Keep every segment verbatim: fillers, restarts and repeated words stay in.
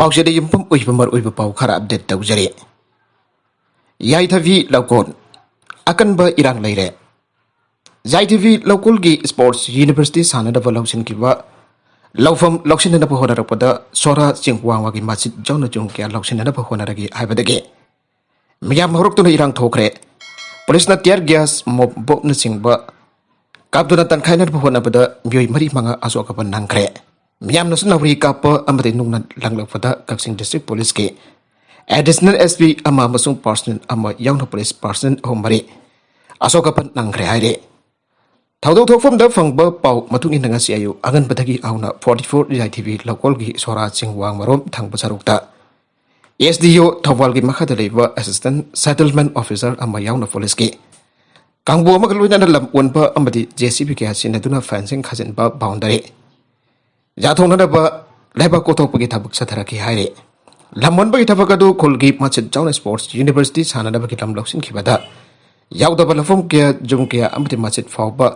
ꯄꯥꯎꯆꯦꯗ ꯌꯨꯝꯐꯝ ꯑꯣꯏꯕ ꯃꯔꯨꯑꯣꯏꯕ ꯄꯥꯎ ꯈꯔ ꯑꯞꯗꯦꯠ ꯇꯧꯖꯔꯤ꯫ ꯌꯥꯏꯊꯕꯤ ꯂꯧꯀꯣꯟ ꯑꯀꯟꯕ ꯏꯔꯥꯡ ꯂꯩꯔꯦ꯫ ꯌꯥꯏꯊꯕꯤ ꯂꯧꯀꯣꯜꯒꯤ ꯁ꯭ꯄꯣꯔꯠꯁ ꯌꯨꯅꯤꯚꯔꯁꯤꯇꯤ ꯁꯥꯟꯅꯅꯕ ꯂꯧꯁꯤꯟꯈꯤꯕ ꯂꯧꯐꯝ ꯂꯧꯁꯤꯟꯅꯅꯕ ꯍꯣꯠꯅꯔꯛꯄꯗ ꯁꯣꯔꯥ ꯆꯤꯡꯋꯥꯡꯃꯒꯤ ꯃꯁꯖꯤꯗ ꯌꯥꯎꯅ ꯆꯨꯝ ꯀꯌꯥ ꯂꯧꯁꯤꯟꯅꯅꯕ ꯍꯣꯠꯅꯔꯒꯦ ꯍꯥꯏꯕꯗꯒꯤ ꯃꯤꯌꯥꯝ ꯍꯧꯔꯛꯇꯨꯅ ꯏꯔꯥꯡ ꯊꯣꯛꯈ꯭ꯔꯦ꯫ ꯄꯨꯂꯤꯁꯅ tear gas, mob ꯕꯣꯝꯅꯆꯤꯡꯕ ꯀꯥꯞꯇꯨꯅ ꯇꯟꯈꯥꯏꯅꯅꯕ ꯍꯣꯠꯅꯕꯗ ꯃꯤꯑꯣꯏ ꯃꯔꯤ ꯃꯉꯥ ꯑꯁꯣꯛ ꯑꯄꯟ ꯅꯪꯈ꯭ꯔꯦ꯫ ꯃꯤꯌꯥꯝꯅꯁꯨ ꯅꯥꯎꯔꯤ ꯀꯥꯞꯄ ꯑꯃꯗꯤ ꯅꯨꯡꯅ ꯂꯪꯂꯛꯄꯗ ꯀꯛꯆꯤꯡ ꯗꯤꯁꯇ꯭ꯔꯤꯛ ꯄꯨꯂꯤꯁꯀꯤ ꯑꯦꯗꯤꯁꯅꯦꯜ ꯑꯦꯁ ꯄꯤ ꯑꯃ ꯑꯃꯁꯨꯡ ꯄꯥꯔꯁꯅꯦꯜ ꯑꯃ ꯌꯥꯎꯅ ꯄꯨꯂꯤꯁ ꯄꯥꯔꯁꯅꯦꯜ ꯑꯍꯨꯝ ꯃꯔꯤ ꯑꯁꯣꯛ ꯑꯄꯟ ꯅꯪꯈ꯭ꯔꯦ ꯍꯥꯏꯔꯤ꯫ ꯊꯧꯗꯣꯛ ꯊꯣꯛꯐꯝꯗ ꯐꯪꯕ ꯄꯥꯎ ꯃꯇꯨꯡ ꯏꯟꯅ ꯉꯁꯤ ꯑꯌꯨꯛ ꯑꯉꯟꯕꯗꯒꯤ ꯍꯧꯅ forty four ꯌꯥꯏꯊꯤꯕꯤ ꯂꯧꯀꯣꯜꯒꯤ ꯁꯣꯔꯥ ꯆꯤꯡꯋꯥꯡ ꯃꯔꯣꯝ ꯊꯪꯕ ꯁꯔꯨꯛꯇ ꯑꯦꯁ ꯗꯤ ꯑꯣ ꯊꯧꯕꯥꯜꯒꯤ ꯃꯈꯥꯗ ꯂꯩꯕ ꯑꯦꯁꯤꯁꯇꯦꯟ ꯁꯦꯇꯜꯃꯦꯟ ꯑꯣꯐꯤꯁꯥꯔ ꯑꯃ ꯌꯥꯎꯅ ꯄꯨꯂꯤꯁꯀꯤ ꯀꯥꯡꯕꯨ ꯑꯃꯒ ꯂꯣꯏꯅꯅ ꯂꯝ ꯑꯣꯟꯕ ꯑꯃꯗꯤ ꯖꯦ ꯁꯤ ꯕꯤ ꯀꯌꯥ ꯁꯤꯖꯤꯟꯅꯗꯨꯅ ꯐꯦꯟꯁꯤꯡ ꯈꯥꯖꯤꯟꯕ, ꯕꯥꯎꯟꯗꯔꯤ ꯌꯥꯊꯣꯛꯅꯅꯕ ꯂꯩꯕꯥꯛ ꯀꯣꯊꯣꯛꯄꯒꯤ ꯊꯕꯛ ꯆꯠꯊꯔꯛꯈꯤ ꯍꯥꯏꯔꯤ꯫ ꯂꯝ ꯑꯣꯟꯕꯒꯤ ꯊꯕꯛ ꯑꯗꯨ ꯈꯨꯜꯒꯤ ꯃꯁꯖꯤꯗ ꯌꯥꯎꯅ ꯁ꯭ꯄꯣꯔꯠꯁ ꯌꯨꯅꯤꯚꯔꯁꯤꯇꯤ ꯁꯥꯟꯅꯅꯕꯒꯤ ꯂꯝ ꯂꯧꯁꯤꯟꯈꯤꯕꯗ ꯌꯥꯎꯗꯕ ꯂꯧꯐꯝ ꯀꯌꯥ, ꯌꯨꯝ ꯀꯌꯥ ꯑꯃꯗꯤ ꯃꯁꯖꯤꯗ ꯐꯥꯎꯕ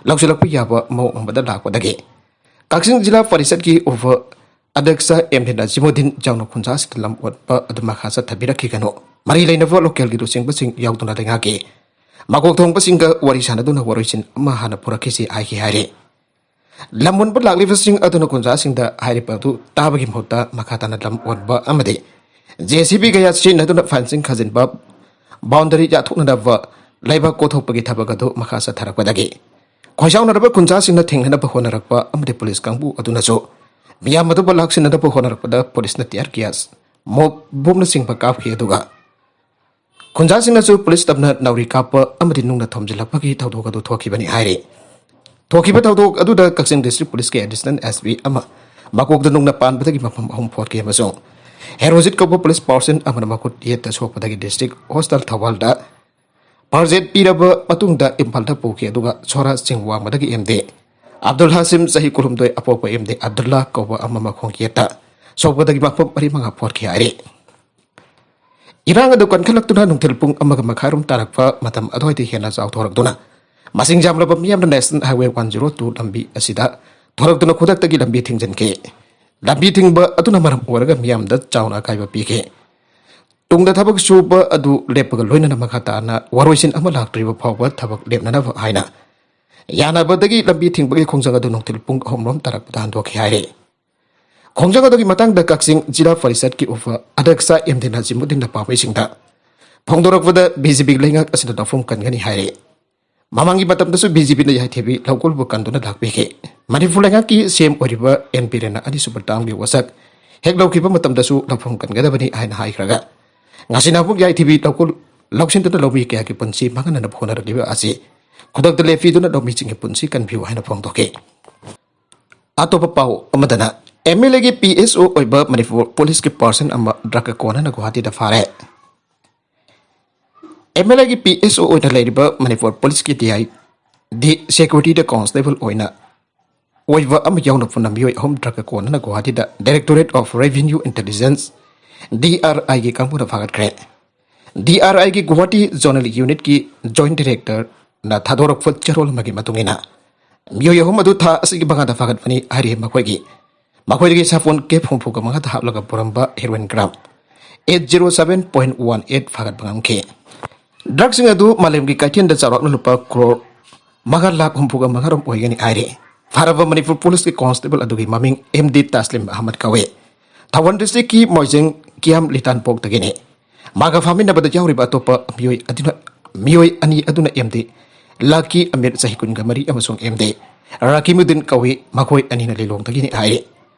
ꯂꯧꯁꯤꯜꯂꯛꯄ ꯌꯥꯕ ꯃꯑꯣꯡ ꯑꯃꯗ ꯂꯥꯛꯄꯗꯒꯤ ꯀꯛꯆꯤꯡ ꯖꯤꯂꯥ ꯄꯔꯤꯁꯠꯀꯤ ꯎꯄ ꯑꯗ꯭ꯌꯛꯁ ꯑꯦꯝ ꯗꯤ ꯅꯖꯤꯃꯨꯗꯤꯟ ꯌꯥꯎꯅ ꯈꯨꯟꯖꯥꯁꯤꯡꯗ ꯂꯝ ꯑꯣꯠꯄ ꯑꯗꯨ ꯃꯈꯥ ꯆꯠꯊꯕꯤꯔꯛꯈꯤꯒꯅꯨ꯫ ꯃꯔꯤ ꯂꯩꯅꯕ ꯂꯣꯀꯦꯜꯒꯤ ꯂꯨꯆꯤꯡꯕꯁꯤꯡ ꯌꯥꯎꯗꯨꯅ ꯂꯩꯉꯥꯛꯀꯤ ꯃꯀꯣꯛ ꯊꯣꯡꯕꯁꯤꯡꯒ ꯋꯥꯔꯤ ꯁꯥꯟꯅꯗꯨꯅ ꯋꯥꯔꯣꯏꯁꯤꯟ ꯑꯃ ꯍꯥꯟꯅ ꯄꯨꯔꯛꯈꯤꯁꯤ ꯍꯥꯏꯈꯤ ꯍꯥꯏꯔꯤ꯫ ꯂꯝ ꯃꯨꯟꯕ ꯂꯥꯛꯂꯤꯕꯁꯤꯡ ꯑꯗꯨꯅ ꯈꯨꯟꯖꯥꯁꯤꯡꯗ ꯍꯥꯏꯔꯤꯕ ꯑꯗꯨ ꯇꯥꯕꯒꯤ ꯃꯍꯨꯠꯇ ꯃꯈꯥ ꯇꯥꯅ ꯂꯝ ꯑꯣꯟꯕ ꯑꯃꯗꯤ ꯖꯦ ꯁꯤ ꯕꯤ ꯀꯌꯥ ꯁꯤꯖꯤꯟꯅꯗꯨꯅ ꯐꯦꯟꯁꯤꯡ ꯈꯥꯖꯤꯟꯕ, ꯕꯥꯎꯟꯗꯔꯤ ꯌꯥꯊꯣꯛꯅꯅꯕ ꯂꯩꯕꯥꯛ ꯀꯣꯊꯣꯛꯄꯒꯤ ꯊꯕꯛ ꯑꯗꯨ ꯃꯈꯥ ꯆꯠꯊꯔꯛꯄꯗꯒꯤ ꯈꯣꯏꯁꯥꯎꯅꯔꯕ ꯈꯨꯟꯖꯥꯁꯤꯡꯅ ꯊꯦꯡꯅꯅꯕ ꯍꯣꯠꯅꯔꯛꯄ ꯑꯃꯗꯤ ꯄꯨꯂꯤꯁ ꯀꯥꯡꯕꯨ ꯑꯗꯨꯅꯁꯨ ꯃꯤꯌꯥꯝ ꯑꯗꯨꯕꯨ ꯂꯥꯛꯁꯤꯟꯅꯅꯕ ꯍꯣꯠꯅꯔꯛꯄꯗ ꯄꯨꯂꯤꯁꯅ tear gas, mob ꯕꯣꯝꯅꯆꯤꯡꯕ ꯀꯥꯞꯈꯤ꯫ ꯑꯗꯨꯒ ꯈꯨꯟꯖꯥꯁꯤꯡꯅꯁꯨ ꯄꯨꯂꯤꯁ ꯇꯞꯅ ꯅꯥꯎꯔꯤ ꯀꯥꯞꯄ ꯑꯃꯗꯤ ꯅꯨꯡꯅ ꯊꯣꯝꯖꯤꯜꯂꯛꯄꯒꯤ ꯊꯧꯗꯣꯛ ꯑꯗꯨ ꯊꯣꯛꯈꯤꯕꯅꯤ ꯍꯥꯏꯔꯤ꯫ ꯊꯣꯛꯈꯤꯕ ꯊꯧꯗꯣꯛ ꯑꯗꯨꯗ ꯀꯛꯆꯤꯡ ꯗꯤꯁꯇ꯭ꯔꯤꯛ ꯄꯨꯂꯤꯁꯀꯤ ꯑꯦꯗꯤꯁꯅꯦꯜ ꯑꯦꯁ ꯄꯤ ꯑꯃ ꯃꯀꯣꯛꯇ ꯅꯨꯡꯅ ꯄꯥꯟꯕꯗꯒꯤ ꯃꯐꯝ ꯑꯍꯨꯝ ꯐꯣꯠꯈꯤ ꯑꯃꯁꯨꯡ ꯍꯦꯔꯣꯖꯤꯠ ꯀꯧꯕ ꯄꯨꯂꯤꯁ ꯄꯥꯔꯁꯟ ꯑꯃꯅ ꯃꯈꯨꯠ ꯌꯦꯠꯇ ꯁꯣꯛꯄꯗꯒꯤ ꯗꯤꯁꯇ꯭ꯔꯤꯛ ꯍꯣꯁꯄꯤꯇꯥꯜ ꯊꯧꯕꯥꯜꯗ ꯐꯥꯔꯁ ꯑꯦꯗ ꯄꯤꯔꯕ ꯃꯇꯨꯡꯗ ꯏꯝꯐꯥꯜꯗ ꯄꯨꯈꯤ꯫ ꯑꯗꯨꯒ ꯁꯣꯔꯥ ꯆꯤꯡꯋꯥꯡꯃꯗꯒꯤ ꯑꯦꯝ ꯗꯤ ꯑꯕꯗꯨꯜ ꯍꯥꯁꯤꯝ, ꯆꯍꯤ ꯀꯨꯟꯍꯨꯝꯗꯣꯏ, ꯑꯄꯣꯛꯄ ꯑꯦꯝ ꯗꯤ ꯑꯕꯗꯨꯜꯂꯥ ꯀꯧꯕ ꯑꯃ ꯃꯈꯣꯡ ꯌꯦꯠꯇ ꯁꯣꯛꯄꯗꯒꯤ ꯃꯐꯝ ꯃꯔꯤ ꯃꯉꯥ ꯐꯣꯠꯈꯤ ꯍꯥꯏꯔꯤ꯫ ꯏꯔꯥꯡ ꯑꯗꯨ ꯀꯟꯈꯠꯂꯛꯇꯨꯅ ꯅꯨꯡꯊꯤꯜ ꯄꯨꯡ ꯑꯃꯒ ꯃꯈꯥꯏꯔꯣꯝ ꯇꯥꯔꯛꯄ ꯃꯇꯝ ꯑꯗꯨꯋꯥꯏꯗ ꯍꯦꯟꯅ ꯆꯥꯎꯊꯣꯔꯛꯇꯨꯅ ꯃꯁꯤꯡ ꯌꯥꯝꯂꯕ ꯃꯤꯌꯥꯝꯅ national highway one zero two ꯂꯝꯕꯤ ꯑꯁꯤꯗ ꯊꯣꯔꯛꯇꯨꯅ ꯈꯨꯗꯛꯇꯒꯤ ꯂꯝꯕꯤ ꯊꯤꯡꯖꯤꯟꯈꯤ꯫ ꯂꯝꯕꯤ ꯊꯤꯡꯕ ꯑꯗꯨꯅ ꯃꯔꯝ ꯑꯣꯏꯔꯒ ꯃꯤꯌꯥꯝꯗ ꯆꯥꯎꯅ ꯑꯀꯥꯏꯕ ꯄꯤꯈꯤ꯫ ꯇꯨꯡꯗ ꯊꯕꯛ ꯁꯨꯕ ꯑꯗꯨ ꯂꯦꯞꯄꯒ ꯂꯣꯏꯅꯅ ꯃꯈꯥ ꯇꯥꯅ ꯋꯥꯔꯣꯏꯁꯤꯟ ꯑꯃ ꯂꯥꯛꯇ꯭ꯔꯤꯕ ꯐꯥꯎꯕ ꯊꯕꯛ ꯂꯦꯞꯅꯅꯕ ꯍꯥꯏꯅ ꯌꯥꯅꯕꯗꯒꯤ ꯂꯝꯕꯤ ꯊꯤꯡꯕꯒꯤ ꯈꯣꯡꯖꯪ ꯑꯗꯨ ꯅꯨꯡꯊꯤꯜ ꯄꯨꯡ ꯑꯍꯨꯝ ꯔꯣꯝ ꯇꯥꯔꯛꯄꯗ ꯍꯟꯗꯣꯛꯈꯤ ꯍꯥꯏꯔꯤ꯫ ꯈꯣꯡꯖꯪ ꯑꯗꯨꯒꯤ ꯃꯇꯥꯡꯗ ꯀꯛꯆꯤꯡ ꯖꯤꯂꯥ ꯄꯔꯤꯁꯠꯀꯤ ꯎꯐ ꯑꯗꯛꯁꯥ ꯑꯦꯝ ꯗꯤ ꯅꯖꯤꯃꯨꯗꯤꯟꯅ ꯄꯥꯝꯕꯩꯁꯤꯡꯗ ꯐꯣꯡꯗꯣꯔꯛꯄꯗ ꯕꯤ ꯖꯦ ꯄꯤ ꯂꯩꯉꯥꯛ ꯑꯁꯤꯗ ꯂꯧꯐꯝ ꯀꯟꯒꯅꯤ ꯍꯥꯏꯔꯤ꯫ ꯃꯃꯥꯡꯒꯤ ꯃꯇꯝꯗꯁꯨ ꯕꯤ ꯖꯦ ꯄꯤꯅ ꯌꯥꯏꯊꯤꯕꯤ ꯂꯧꯀꯨꯜꯕꯨ ꯀꯟꯗꯨꯅ ꯂꯥꯛꯄꯤꯈꯤ꯫ ꯃꯅꯤꯄꯨꯔ ꯂꯩꯉꯥꯛꯀꯤ ꯁꯤ ꯑꯦꯝ ꯑꯣꯏꯔꯤꯕ ꯑꯦꯟ ꯕꯤꯔꯦꯟꯅ ꯑꯅꯤꯁꯨꯕ ꯇꯥꯝꯒꯤ ꯋꯥꯁꯛ ꯍꯦꯛ ꯂꯧꯈꯤꯕ ꯃꯇꯝꯗꯁꯨ ꯂꯧꯐꯝ ꯀꯟꯒꯗꯕꯅꯤ ꯍꯥꯏꯅ ꯍꯥꯏꯈ꯭ꯔꯒ, ꯉꯁꯤꯅ ꯑꯃꯨꯛ ꯌꯥꯏꯊꯤꯕꯤ ꯂꯧꯀꯨꯜ ꯂꯧꯁꯤꯟꯗꯨꯅ ꯂꯧꯃꯤ ꯀꯌꯥꯒꯤ ꯄꯨꯟꯁꯤ ꯃꯥꯡꯍꯟꯅꯅꯕ ꯍꯣꯠꯅꯔꯛꯂꯤꯕ ꯑꯁꯤ ꯈꯨꯗꯛꯇ ꯂꯦꯞꯄꯤꯗꯨꯅ ꯂꯧꯃꯤꯁꯤꯡꯒꯤ ꯄꯨꯟꯁꯤ ꯀꯟꯕꯤꯌꯨ ꯍꯥꯏꯅ ꯐꯣꯡꯗꯣꯛꯈꯤ꯫ ꯑꯇꯣꯞꯄ ꯄꯥꯎ ꯑꯃꯗꯅ, ꯑꯦꯝ ꯑꯦꯜ ꯑꯦꯒꯤ ꯄꯤ ꯑꯦꯁ ꯑꯣ ꯑꯣꯏꯕ ꯃꯅꯤꯄꯨꯔ ꯄꯨꯂꯤꯁꯀꯤ ꯄꯥꯔꯁꯟ ꯑꯃ ꯗ꯭ꯔꯒ ꯀꯣꯟꯅꯅ ꯒꯨꯋꯥꯍꯥꯇꯤꯗ ꯐꯥꯔꯦ꯫ ꯑꯦꯝ ꯑꯦꯜ ꯑꯦꯒꯤ ꯄꯤ ꯑꯦꯁ ꯑꯣ ꯑꯣꯏꯅ ꯂꯩꯔꯤꯕ ꯃꯅꯤꯄꯨꯔ ꯄꯨꯂꯤꯁꯀꯤ ꯗꯤ ꯑꯥꯏ ꯗꯤ ꯁꯦꯀ꯭ꯌꯨꯔꯤꯇꯤꯗ ꯀꯣꯟꯁꯇꯦꯕꯜ ꯑꯣꯏꯅ ꯑꯣꯏꯕ ꯑꯃ ꯌꯥꯎꯅ ꯄꯨꯟꯅ ꯃꯤꯑꯣꯏ ꯑꯍꯨꯝ ꯗ꯭ꯔꯒ ꯀꯣꯟꯅꯅ ꯒꯨꯋꯥꯍꯥꯇꯤꯗ Directorate of Revenue Intelligence, D R ꯑꯥꯏꯒꯤ ꯀꯥꯡꯕꯨꯅ ꯐꯥꯒꯠꯈ꯭ꯔꯦ꯫ ꯗꯤ ꯑꯥꯔ ꯑꯥꯏꯒꯤ ꯒꯨꯋꯥꯍꯥꯇꯤ ꯖꯣꯅꯦꯜ ꯌꯨꯅꯤꯠꯀꯤ ꯖꯣꯏꯟꯠ ꯗꯤꯔꯦꯛꯇꯔꯅ ꯊꯥꯗꯣꯔꯛꯄ ꯆꯦꯔꯣꯜ ꯑꯃꯒꯤ ꯃꯇꯨꯡ ꯏꯟꯅ, ꯃꯤꯑꯣꯏ ꯑꯍꯨꯝ ꯑꯗꯨ ꯊꯥ ꯑꯁꯤꯒꯤ ꯃꯉꯥꯗ ꯐꯥꯒꯠꯄꯅꯤ ꯍꯥꯏꯔꯤ꯫ ꯃꯈꯣꯏꯒꯤ ꯃꯈꯣꯏꯗꯒꯤ ꯁꯥꯄꯣꯟ ꯀꯦꯞ ꯍꯨꯝꯐꯨꯒ ꯃꯉꯥꯗ ꯍꯥꯞꯂꯒ ꯄꯨꯔꯝꯕ heroin gram eight zero seven point one eight ꯐꯥꯒꯠꯄ ꯉꯝꯈꯤ꯫ ꯗ꯭ꯔꯒꯁꯤꯡ ꯑꯗꯨ ꯃꯥꯂꯦꯝꯒꯤ ꯀꯩꯊꯦꯜꯗ ꯆꯥꯎꯔꯥꯛꯅ ꯂꯨꯄꯥ ꯀ꯭ꯔꯣꯔ ꯃꯉꯥ ꯂꯥꯈ ꯍꯨꯝꯐꯨꯒ ꯃꯉꯥꯔꯣꯝ ꯑꯣꯏꯒꯅꯤ ꯍꯥꯏꯔꯤ꯫ ꯐꯥꯔꯕ ꯃꯅꯤꯄꯨꯔ ꯄꯨꯂꯤꯁꯀꯤ ꯀꯣꯟꯁꯇꯦꯕꯜ ꯑꯗꯨꯒꯤ ꯃꯃꯤꯡ ꯑꯦꯝ ꯗꯤ ꯇꯥꯁꯂꯤꯝ ꯑꯍꯃꯗ ꯀꯧꯏ꯫ ꯊꯧꯕꯥꯜ ꯗꯤꯁꯇ꯭ꯔꯤꯛꯀꯤ ꯃꯣꯏꯖꯦꯡ ꯀꯤꯌꯥꯝ ꯂꯤꯇꯥꯟꯄꯣꯛꯇꯒꯤꯅꯤ꯫ ꯃꯥꯒ ꯐꯥꯃꯤꯟꯅꯕꯗ ꯌꯥꯎꯔꯤꯕ ꯑꯇꯣꯞꯄ ꯃꯤꯑꯣꯏ ꯑꯗꯨꯅ, ꯃꯤꯑꯣꯏ ꯑꯅꯤ ꯑꯗꯨꯅ ꯑꯦꯝ ꯗꯤ ꯂꯛꯀꯤ ꯑꯃꯤꯔ ꯆꯍꯤ ꯀꯨꯟꯒ ꯃꯔꯤ ꯑꯃꯁꯨꯡ ꯑꯦꯝ ꯗꯤ ꯔꯥꯀꯤꯃꯨꯗꯤꯟ ꯀꯧꯏ꯫ ꯃꯈꯣꯏ ꯑꯅꯤꯅ ꯂꯤꯂꯣꯡꯗꯒꯤꯅꯤ ꯍꯥꯏꯔꯤ꯫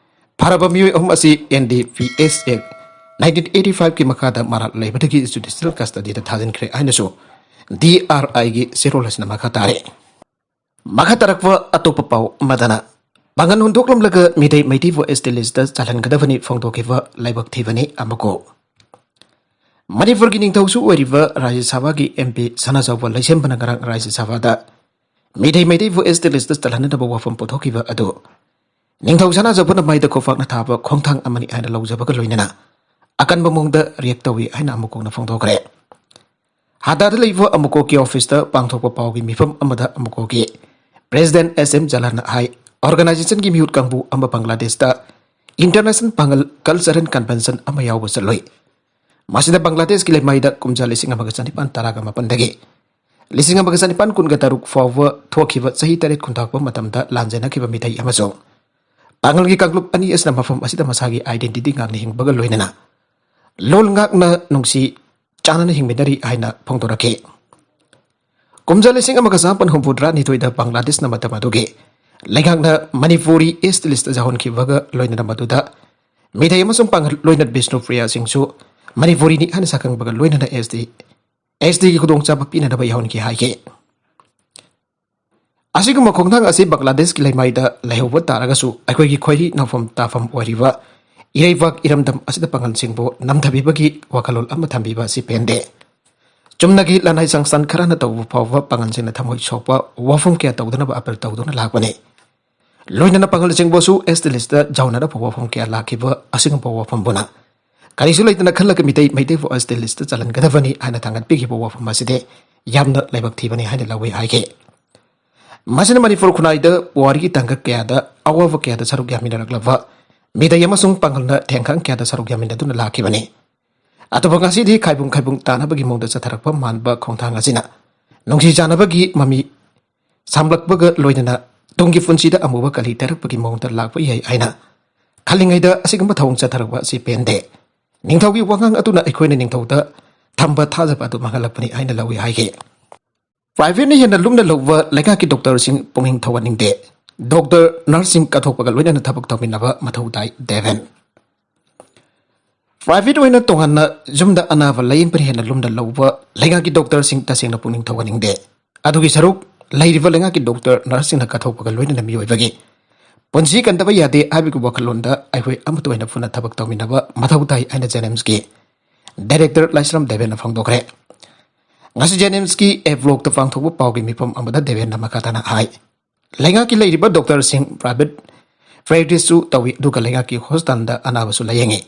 ꯐꯥꯔꯕ ꯃꯤꯑꯣꯏ ꯑꯍꯨꯝ ꯑꯁꯤ ꯑꯦꯟ ꯗꯤ ꯄꯤ ꯑꯦꯁ ꯑꯦꯛ ꯅꯥꯏꯟꯇꯤꯟ ꯑꯩꯠꯇꯤ ꯐꯥꯏꯚꯀꯤ ꯃꯈꯥꯗ ꯃꯔꯥꯜ ꯂꯩꯕꯗꯒꯤ ꯖꯨꯗꯤꯁꯤꯌꯦꯜ ꯀꯁꯇꯗꯤꯗ ꯊꯥꯖꯤꯟꯈ꯭ꯔꯦ ꯍꯥꯏꯅꯁꯨ ꯗꯤ ꯑꯥꯔ ꯑꯥꯏꯒꯤ ꯆꯦꯔꯣꯜ ꯑꯁꯤꯅ ꯃꯈꯥ ꯇꯥꯔꯦ꯫ ꯃꯈꯥ ꯇꯥꯔꯛꯄ ꯑꯇꯣꯞꯄ ꯄꯥꯎ ꯑꯃꯗꯅ, ꯄꯥꯡꯒꯜ ꯍꯨꯟꯗꯣꯛꯂꯝꯂꯒ ꯃꯤꯇꯩ ꯃꯩꯇꯩꯕꯨ ꯑꯦꯁ ꯇꯤ ꯂꯤꯁꯇ ꯆꯜꯍꯟꯒꯗꯕꯅꯤ ꯐꯣꯡꯗꯣꯛꯈꯤꯕ ꯂꯥꯏꯕꯛ ꯊꯤꯕꯅꯤ ꯑꯃꯀꯣ꯫ ꯃꯅꯤꯄꯨꯔꯒꯤ ꯅꯤꯡꯊꯧꯁꯨ ꯑꯣꯏꯔꯤꯕ ꯔꯥꯖ꯭ꯌ ꯁꯚꯥꯒꯤ ꯑꯦꯝ ꯄꯤ ꯁꯅꯥꯖꯥꯎꯕ ꯂꯩꯁꯦꯝꯕꯅ ꯉꯔꯥꯡ ꯔꯥꯖ꯭ꯌ ꯁꯚꯥꯗ ꯃꯤꯇꯩ ꯃꯩꯇꯩꯕꯨ ꯑꯦꯁ ꯇꯤ ꯂꯤꯁꯇ ꯆꯜꯍꯟꯅꯅꯕ ꯋꯥꯐꯝ ꯄꯨꯊꯣꯛꯈꯤꯕ ꯑꯗꯨ ꯅꯤꯡꯊꯧ ꯁꯅꯥꯖꯥꯎꯕꯅ ꯃꯥꯏꯗ ꯈꯨꯄꯥꯛꯅ ꯊꯥꯕ ꯈꯣꯡꯊꯥꯡ ꯑꯃꯅꯤ ꯍꯥꯏꯅ ꯂꯧꯖꯕꯒ ꯂꯣꯏꯅꯅ ꯑꯀꯟꯕ ꯃꯑꯣꯡꯗ ꯔꯤꯌꯦꯛ ꯇꯧꯏ ꯍꯥꯏꯅ ꯑꯃꯨꯛ ꯍꯟꯅ ꯐꯣꯡꯗꯣꯛꯈ꯭ꯔꯦ꯫ ꯍꯥꯗꯥꯗ ꯂꯩꯕ ꯑꯃꯨꯀꯣꯒꯤ ꯑꯣꯐꯤꯁꯇ ꯄꯥꯡꯊꯣꯛꯄ ꯄꯥꯎꯒꯤ ꯃꯤꯐꯝ ꯑꯃꯗ ꯑꯃꯨꯀꯣꯒꯤ ꯄ꯭ꯔꯦꯁꯤꯗꯦꯟꯠ ꯑꯦꯁ ꯑꯦꯝ ꯖꯂꯥꯟꯅ ꯍꯥꯏ, ꯑꯣꯔꯒꯅꯥꯏꯖꯦꯁꯟꯒꯤ ꯃꯤꯍꯨꯠ ꯀꯥꯡꯕꯨ ꯑꯃ ꯕꯪꯒ꯭ꯂꯥꯗꯦꯁꯇ International Pangal Cultural Convention ꯑꯃ ꯌꯥꯎꯕ ꯆꯠꯂꯨꯏ꯫ ꯃꯁꯤꯗ ꯕꯪꯒ꯭ꯂꯥꯗꯦꯁꯀꯤ ꯂꯩꯃꯥꯏꯗ ꯀꯨꯝꯖꯥ ꯂꯤꯁꯤꯡ ꯑꯃꯒ ꯆꯅꯤꯄꯥꯟ ꯇꯔꯥꯒ ꯃꯥꯄꯟꯗꯒꯤ ꯂꯤꯁꯤꯡ ꯑꯃꯒ ꯆꯅꯤꯄꯥꯟ ꯀꯨꯟꯒ ꯇꯔꯨꯛ ꯐꯥꯎꯕ ꯊꯣꯛꯈꯤꯕ ꯆꯍꯤ ꯇꯔꯦꯠ ꯈꯨꯟꯇꯥꯛꯄ ꯃꯇꯝꯗ ꯂꯥꯟꯖꯦꯟꯅꯈꯤꯕ ꯃꯤꯇꯩ ꯑꯃꯁꯨꯡ ꯄꯥꯉꯜꯒꯤ ꯀꯥꯡꯂꯨꯞ ꯑꯅꯤ ꯑꯁꯤꯅ ꯃꯐꯝ ꯑꯁꯤꯗ ꯃꯁꯥꯒꯤ identity ꯉꯥꯛꯅ ꯍꯤꯡꯕꯒ ꯂꯣꯏꯅꯅ ꯂꯣꯜ ꯉꯥꯛꯅ ꯅꯨꯡꯁꯤ ꯆꯥꯟꯅꯅ ꯍꯤꯡꯃꯤꯟꯅꯔꯤ ꯍꯥꯏꯅ ꯐꯣꯡꯗꯣꯔꯛꯈꯤ꯫ ꯀꯨꯝꯖꯥ ꯂꯤꯁꯤꯡ ꯑꯃꯒ ꯆꯃꯥꯄꯟ ꯍꯨꯝꯐꯨꯇꯔꯥ ꯅꯤꯊꯣꯏꯗ ꯕꯪꯒ꯭ꯂꯥꯗꯦꯁꯅ ꯃꯇꯝ ꯑꯗꯨꯒꯤ ꯂꯩꯉꯥꯛꯅ ꯃꯅꯤꯄꯨꯔꯤ ST list ꯌꯥꯎꯍꯟꯈꯤꯕꯒ ꯂꯣꯏꯅꯅ ꯃꯗꯨꯗ ꯃꯤꯇꯩ ꯑꯃꯁꯨꯡ ꯄꯥꯉꯜ ꯂꯣꯏꯅ ꯕꯤꯁꯅꯨꯄ꯭ꯔꯤꯌꯥꯁꯤꯡꯁꯨ ꯃꯅꯤꯄꯨꯔꯤꯅꯤ ꯍꯥꯏꯅ ꯁꯛꯈꯪꯕꯒ ꯂꯣꯏꯅꯅ ST, ST ꯒꯤ ꯈꯨꯗꯣꯡꯆꯥꯕ ꯄꯤꯅꯅꯕ ꯌꯥꯎꯍꯟꯈꯤ ꯍꯥꯏꯈꯤ꯫ ꯑꯁꯤꯒꯨꯝꯕ ꯈꯣꯡꯊꯥꯡ ꯑꯁꯤ ꯕꯪꯒ꯭ꯂꯥꯗꯦꯁꯀꯤ ꯂꯩꯃꯥꯏꯗ ꯂꯩꯍꯧꯕ ꯇꯥꯔꯒꯁꯨ ꯑꯩꯈꯣꯏꯒꯤ ꯈꯣꯏꯔꯤ ꯅꯧꯐꯝ ꯇꯥꯐꯝ ꯑꯣꯏꯔꯤꯕ ꯏꯔꯩꯕꯥꯛ ꯏꯔꯝꯗꯝ ꯑꯁꯤꯗ ꯄꯥꯉꯜꯁꯤꯡꯕꯨ ꯅꯝꯊꯕꯤꯕꯒꯤ ꯋꯥꯈꯜꯂꯣꯟ ꯑꯃ ꯊꯝꯕꯤꯕ ꯑꯁꯤ ꯄꯦꯟꯗꯦ꯫ ꯆꯨꯝꯅꯒꯤ ꯂꯅꯥꯏ ꯁꯪꯁꯊꯥꯟ ꯈꯔꯅ ꯇꯧꯕ ꯐꯥꯎꯕ ꯄꯥꯉꯜꯁꯤꯡꯅ ꯊꯃꯣꯏ ꯁꯣꯛꯄ ꯋꯥꯐꯝ ꯀꯌꯥ ꯇꯧꯗꯅꯕ ꯑꯄꯤꯜ ꯇꯧꯗꯨꯅ ꯂꯥꯛꯄꯅꯤ꯫ ꯂꯣꯏꯅꯅ ꯄꯥꯉꯜꯁꯤꯡꯕꯨꯁꯨ ST list ꯌꯥꯎꯅꯅꯕ ꯋꯥꯐꯝ ꯀꯌꯥ ꯂꯥꯛꯈꯤꯕ ꯑꯁꯤꯒꯨꯝꯕ ꯋꯥꯐꯝꯕꯨꯅ ꯀꯔꯤꯁꯨ ꯂꯩꯇꯅ ꯈꯜꯂꯒ ꯃꯤꯇꯩ, ꯃꯩꯇꯩꯕꯨ ST list ꯆꯜꯍꯟꯒꯗꯕꯅꯤ ꯍꯥꯏꯅ ꯊꯥꯡꯒꯠꯄꯤꯈꯤꯕ ꯋꯥꯐꯝ ꯑꯁꯤꯗꯤ ꯌꯥꯝꯅ ꯂꯥꯏꯕꯛ ꯊꯤꯕꯅꯤ ꯍꯥꯏꯅ ꯂꯧꯏ ꯍꯥꯏꯈꯤ꯫ ꯃꯁꯤꯅ ꯃꯅꯤꯄꯨꯔ ꯈꯨꯟꯅꯥꯏꯗ ꯄꯨꯋꯥꯔꯤꯒꯤ ꯇꯥꯡꯀꯛ ꯀꯌꯥꯗ ꯑꯋꯥꯕ ꯀꯌꯥꯗ ꯁꯔꯨꯛ ꯌꯥꯃꯤꯟꯅꯔꯛꯂꯕ ꯃꯤꯇꯩ ꯑꯃꯁꯨꯡ ꯄꯥꯉꯜꯅ ꯊꯦꯡꯈꯥꯡ ꯀꯌꯥꯗ ꯁꯔꯨꯛ ꯌꯥꯃꯤꯟꯅꯗꯨꯅ ꯂꯥꯛꯈꯤꯕꯅꯤ꯫ ꯑꯗꯨꯕꯨ ꯉꯁꯤꯗꯤ ꯈꯥꯏꯕꯨꯡ ꯈꯥꯏꯕꯨꯡ ꯇꯥꯅꯕꯒꯤ ꯃꯑꯣꯡꯗ ꯆꯠꯊꯔꯛꯄ ꯃꯥꯟꯕ ꯈꯣꯡꯊꯥꯡ ꯑꯁꯤꯅ ꯅꯨꯡꯁꯤ ꯆꯥꯟꯅꯕꯒꯤ ꯃꯃꯤ ꯁꯥꯝꯂꯛꯄꯒ ꯂꯣꯏꯅꯅ ꯇꯨꯡꯒꯤ ꯄꯨꯟꯁꯤꯗ ꯑꯃꯨꯕ ꯀꯂꯤ ꯇꯩꯔꯛꯄꯒꯤ ꯃꯑꯣꯡꯗ ꯂꯥꯛꯄ ꯌꯥꯏ ꯍꯥꯏꯅ ꯈꯜꯂꯤꯉꯩꯗ ꯑꯁꯤꯒꯨꯝꯕ ꯊꯧꯑꯣꯡ ꯆꯠꯊꯔꯛꯄ ꯑꯁꯤ ꯄꯦꯟꯗꯦ꯫ ꯅꯤꯡꯊꯧꯒꯤ ꯋꯥꯉꯥꯡ ꯑꯗꯨꯅ ꯑꯩꯈꯣꯏꯅ ꯅꯤꯡꯊꯧꯗ ꯊꯝꯕ ꯊꯥꯖꯕ ꯑꯗꯨ ꯃꯥꯡꯍꯜꯂꯛꯄꯅꯤ ꯍꯥꯏꯅ ꯂꯧꯏ ꯍꯥꯏꯈꯤ꯫ Private ꯅ ꯍꯦꯟꯅ ꯂꯨꯝꯅ ꯂꯧꯕ ꯂꯩꯉꯥꯛꯀꯤ doctor ꯁꯤꯡ ꯄꯨꯛꯅꯤꯡ ꯊꯧꯒꯠꯅꯤꯡꯗꯦ꯫ Doctor, nurse ꯁꯤꯡ ꯀꯠꯊꯣꯛꯄꯒ ꯂꯣꯏꯅꯅ ꯊꯕꯛ ꯇꯧꯃꯤꯟꯅꯕ ꯃꯊꯧ ꯇꯥꯏ, ꯗꯦꯕꯦꯟ꯫ Private ꯑꯣꯏꯅ ꯇꯣꯉꯥꯟꯅ ꯌꯨꯝꯗ ꯑꯅꯥꯕ ꯂꯥꯌꯦꯡꯕꯅ ꯍꯦꯟꯅ ꯂꯨꯝꯅ ꯂꯧꯕ ꯂꯩꯉꯥꯛꯀꯤ doctor ꯁꯤꯡ ꯇꯁꯦꯡꯅ ꯄꯨꯛꯅꯤꯡ ꯊꯧꯒꯠꯅꯤꯡꯗꯦ꯫ ꯑꯗꯨꯒꯤ ꯁꯔꯨꯛ ꯂꯩꯔꯤꯕ ꯂꯩꯉꯥꯛꯀꯤ doctor, nurse ꯁꯤꯡꯅ ꯀꯠꯊꯣꯛꯄꯒ ꯂꯣꯏꯅꯅ ꯃꯤꯑꯣꯏꯕꯒꯤ ꯄꯨꯟꯁꯤ ꯀꯟꯗꯕ ꯌꯥꯗꯦ ꯍꯥꯏꯕꯒꯤ ꯋꯥꯈꯜꯂꯣꯟꯗ ꯑꯩꯈꯣꯏ ꯑꯃꯠꯇ ꯑꯣꯏꯅ ꯄꯨꯟꯅ ꯊꯕꯛ ꯇꯧꯃꯤꯟꯅꯕ ꯃꯊꯧ ꯇꯥꯏ ꯍꯥꯏꯅ JNIMS ꯀꯤ director ꯂꯥꯏꯁ꯭ꯔꯝ ꯗꯦꯕꯦꯟꯅ ꯐꯣꯡꯗꯣꯛꯈ꯭ꯔꯦ꯫ ꯉꯁꯤ JNIMS ꯀꯤ A block ꯇ ꯄꯥꯡꯊꯣꯛꯄ ꯄꯥꯎꯒꯤ ꯃꯤꯐꯝ ꯑꯃꯗ ꯗꯦꯕꯦꯟꯅ ꯃꯈꯥ ꯇꯥꯅ ꯍꯥꯏ, ꯂꯩꯉꯥꯛꯀꯤ ꯂꯩꯔꯤꯕ doctor ꯁꯤꯡ private practice ꯁꯨ ꯇꯧꯏ, ꯑꯗꯨꯒ ꯂꯩꯉꯥꯛꯀꯤ hospital ꯗ ꯑꯅꯥꯕꯁꯨ ꯂꯥꯌꯦꯡꯉꯤ꯫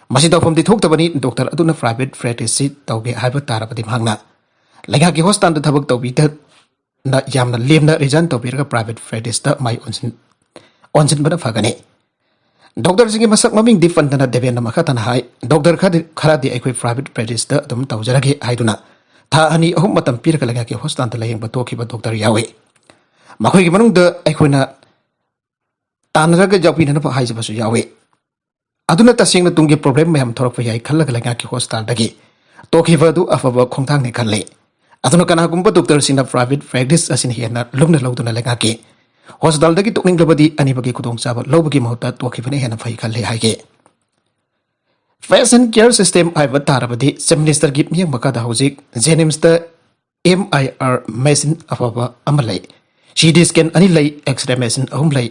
ꯃꯁꯤ ꯇꯧꯐꯝꯗꯤ ꯊꯣꯛꯇꯕꯅꯤ꯫ Doctor ꯑꯗꯨꯅ private practice ꯁꯤ ꯇꯧꯒꯦ ꯍꯥꯏꯕ ꯇꯥꯔꯕꯗꯤ ꯃꯍꯥꯛꯅ ꯂꯩꯉꯥꯛꯀꯤ hospital ꯗ ꯊꯕꯛ ꯇꯧꯕꯤꯗꯅ ꯌꯥꯝꯅ ꯂꯦꯝꯅ resign ꯇꯧꯕꯤꯔꯒ private practice ꯇ ꯃꯥꯏ ꯑꯣꯟꯁꯤꯟ-, ꯑꯣꯟꯁꯤꯟꯕꯅ ꯐꯒꯅꯤ꯫ ꯗꯣꯛꯇꯔꯁꯤꯡꯒꯤ ꯃꯁꯛ ꯃꯃꯤꯡꯗꯤ ꯄꯟꯗꯅ ꯗꯦꯕꯦꯟꯅ ꯃꯈꯥ ꯇꯥꯅ ꯍꯥꯏ, ꯗꯣꯛꯇꯔ ꯈꯔꯗꯤ, ꯈꯔꯗꯤ ꯑꯩꯈꯣꯏ ꯄ꯭ꯔꯥꯏꯚꯦꯠ ꯄ꯭ꯔꯦꯛꯇꯤꯁꯇ ꯑꯗꯨꯝ ꯇꯧꯖꯔꯒꯦ ꯍꯥꯏꯗꯨꯅ ꯊꯥ ꯑꯅꯤ ꯑꯍꯨꯝ ꯃꯇꯝ ꯄꯤꯔꯒ ꯂꯩꯉꯥꯛꯀꯤ ꯍꯣꯁꯄꯤꯇꯥꯜꯗ ꯂꯥꯌꯦꯡꯕ ꯇꯣꯛꯈꯤꯕ ꯗꯣꯛꯇꯔ ꯌꯥꯎꯏ꯫ ꯃꯈꯣꯏꯒꯤ ꯃꯅꯨꯡꯗ ꯑꯩꯈꯣꯏꯅ ꯇꯥꯟꯅꯔꯒ ꯌꯥꯎꯕꯤꯅꯅꯕ ꯍꯥꯏꯖꯕꯁꯨ ꯌꯥꯎꯏ꯫ ꯑꯗꯨꯅ ꯇꯁꯦꯡꯅ ꯇꯨꯡꯒꯤ ꯄ꯭ꯔꯣꯕ꯭ꯂꯦꯝ ꯃꯌꯥꯝ ꯊꯣꯔꯛꯄ ꯌꯥꯏ ꯈꯜꯂꯒ ꯂꯩꯉꯥꯛꯀꯤ ꯍꯣꯁꯄꯤꯇꯥꯜꯗꯒꯤ ꯇꯣꯛꯈꯤꯕ ꯑꯗꯨ ꯑꯐꯕ ꯈꯣꯡꯊꯥꯡꯅꯤ ꯈꯜꯂꯤ꯫ ꯑꯗꯨꯅ ꯀꯅꯥꯒꯨꯝꯕ ꯗꯣꯛꯇꯔꯁꯤꯡꯅ ꯄ꯭ꯔꯥꯏꯚꯦꯠ ꯄ꯭ꯔꯦꯛꯇꯤꯁ ꯑꯁꯤꯅ ꯍꯦꯟꯅ ꯂꯨꯝꯅ ꯂꯧꯗꯨꯅ ꯂꯩꯉꯥꯛꯀꯤ ꯍꯣꯁꯄꯤꯇꯥꯜꯗꯒꯤ ꯇꯣꯛꯅꯤꯡꯂꯕꯗꯤ ꯑꯅꯤꯃꯛꯀꯤ ꯈꯨꯗꯣꯡꯆꯥꯕ ꯂꯧꯕꯒꯤ ꯃꯍꯨꯠꯇ ꯇꯣꯛꯈꯤꯕꯅ ꯍꯦꯟꯅ ꯐꯩ ꯈꯜꯂꯤ ꯍꯥꯏꯈꯤ꯫ ꯄꯦꯁꯦꯟ ꯀꯦꯌꯔ ꯁꯤꯁꯇꯦꯝ ꯍꯥꯏꯕ ꯇꯥꯔꯕꯗꯤ ꯆꯤꯐ ꯃꯤꯅꯤꯁꯇꯔꯒꯤ ꯃꯤꯠꯌꯦꯡ ꯃꯈꯥꯗ ꯍꯧꯖꯤꯛ ꯖꯦꯅꯤꯝꯁꯇ ꯑꯦꯝ ꯑꯥꯏ ꯑꯥꯔ ꯃꯦꯁꯤꯟ ꯑꯐꯕ ꯑꯃ ꯂꯩ, ꯁꯤ ꯇꯤ ꯁ꯭ꯀꯦꯟ ꯑꯅꯤ ꯂꯩ, ꯑꯦꯛꯁ ꯔꯦ ꯃꯦꯁꯤꯟ ꯑꯍꯨꯝ ꯂꯩ,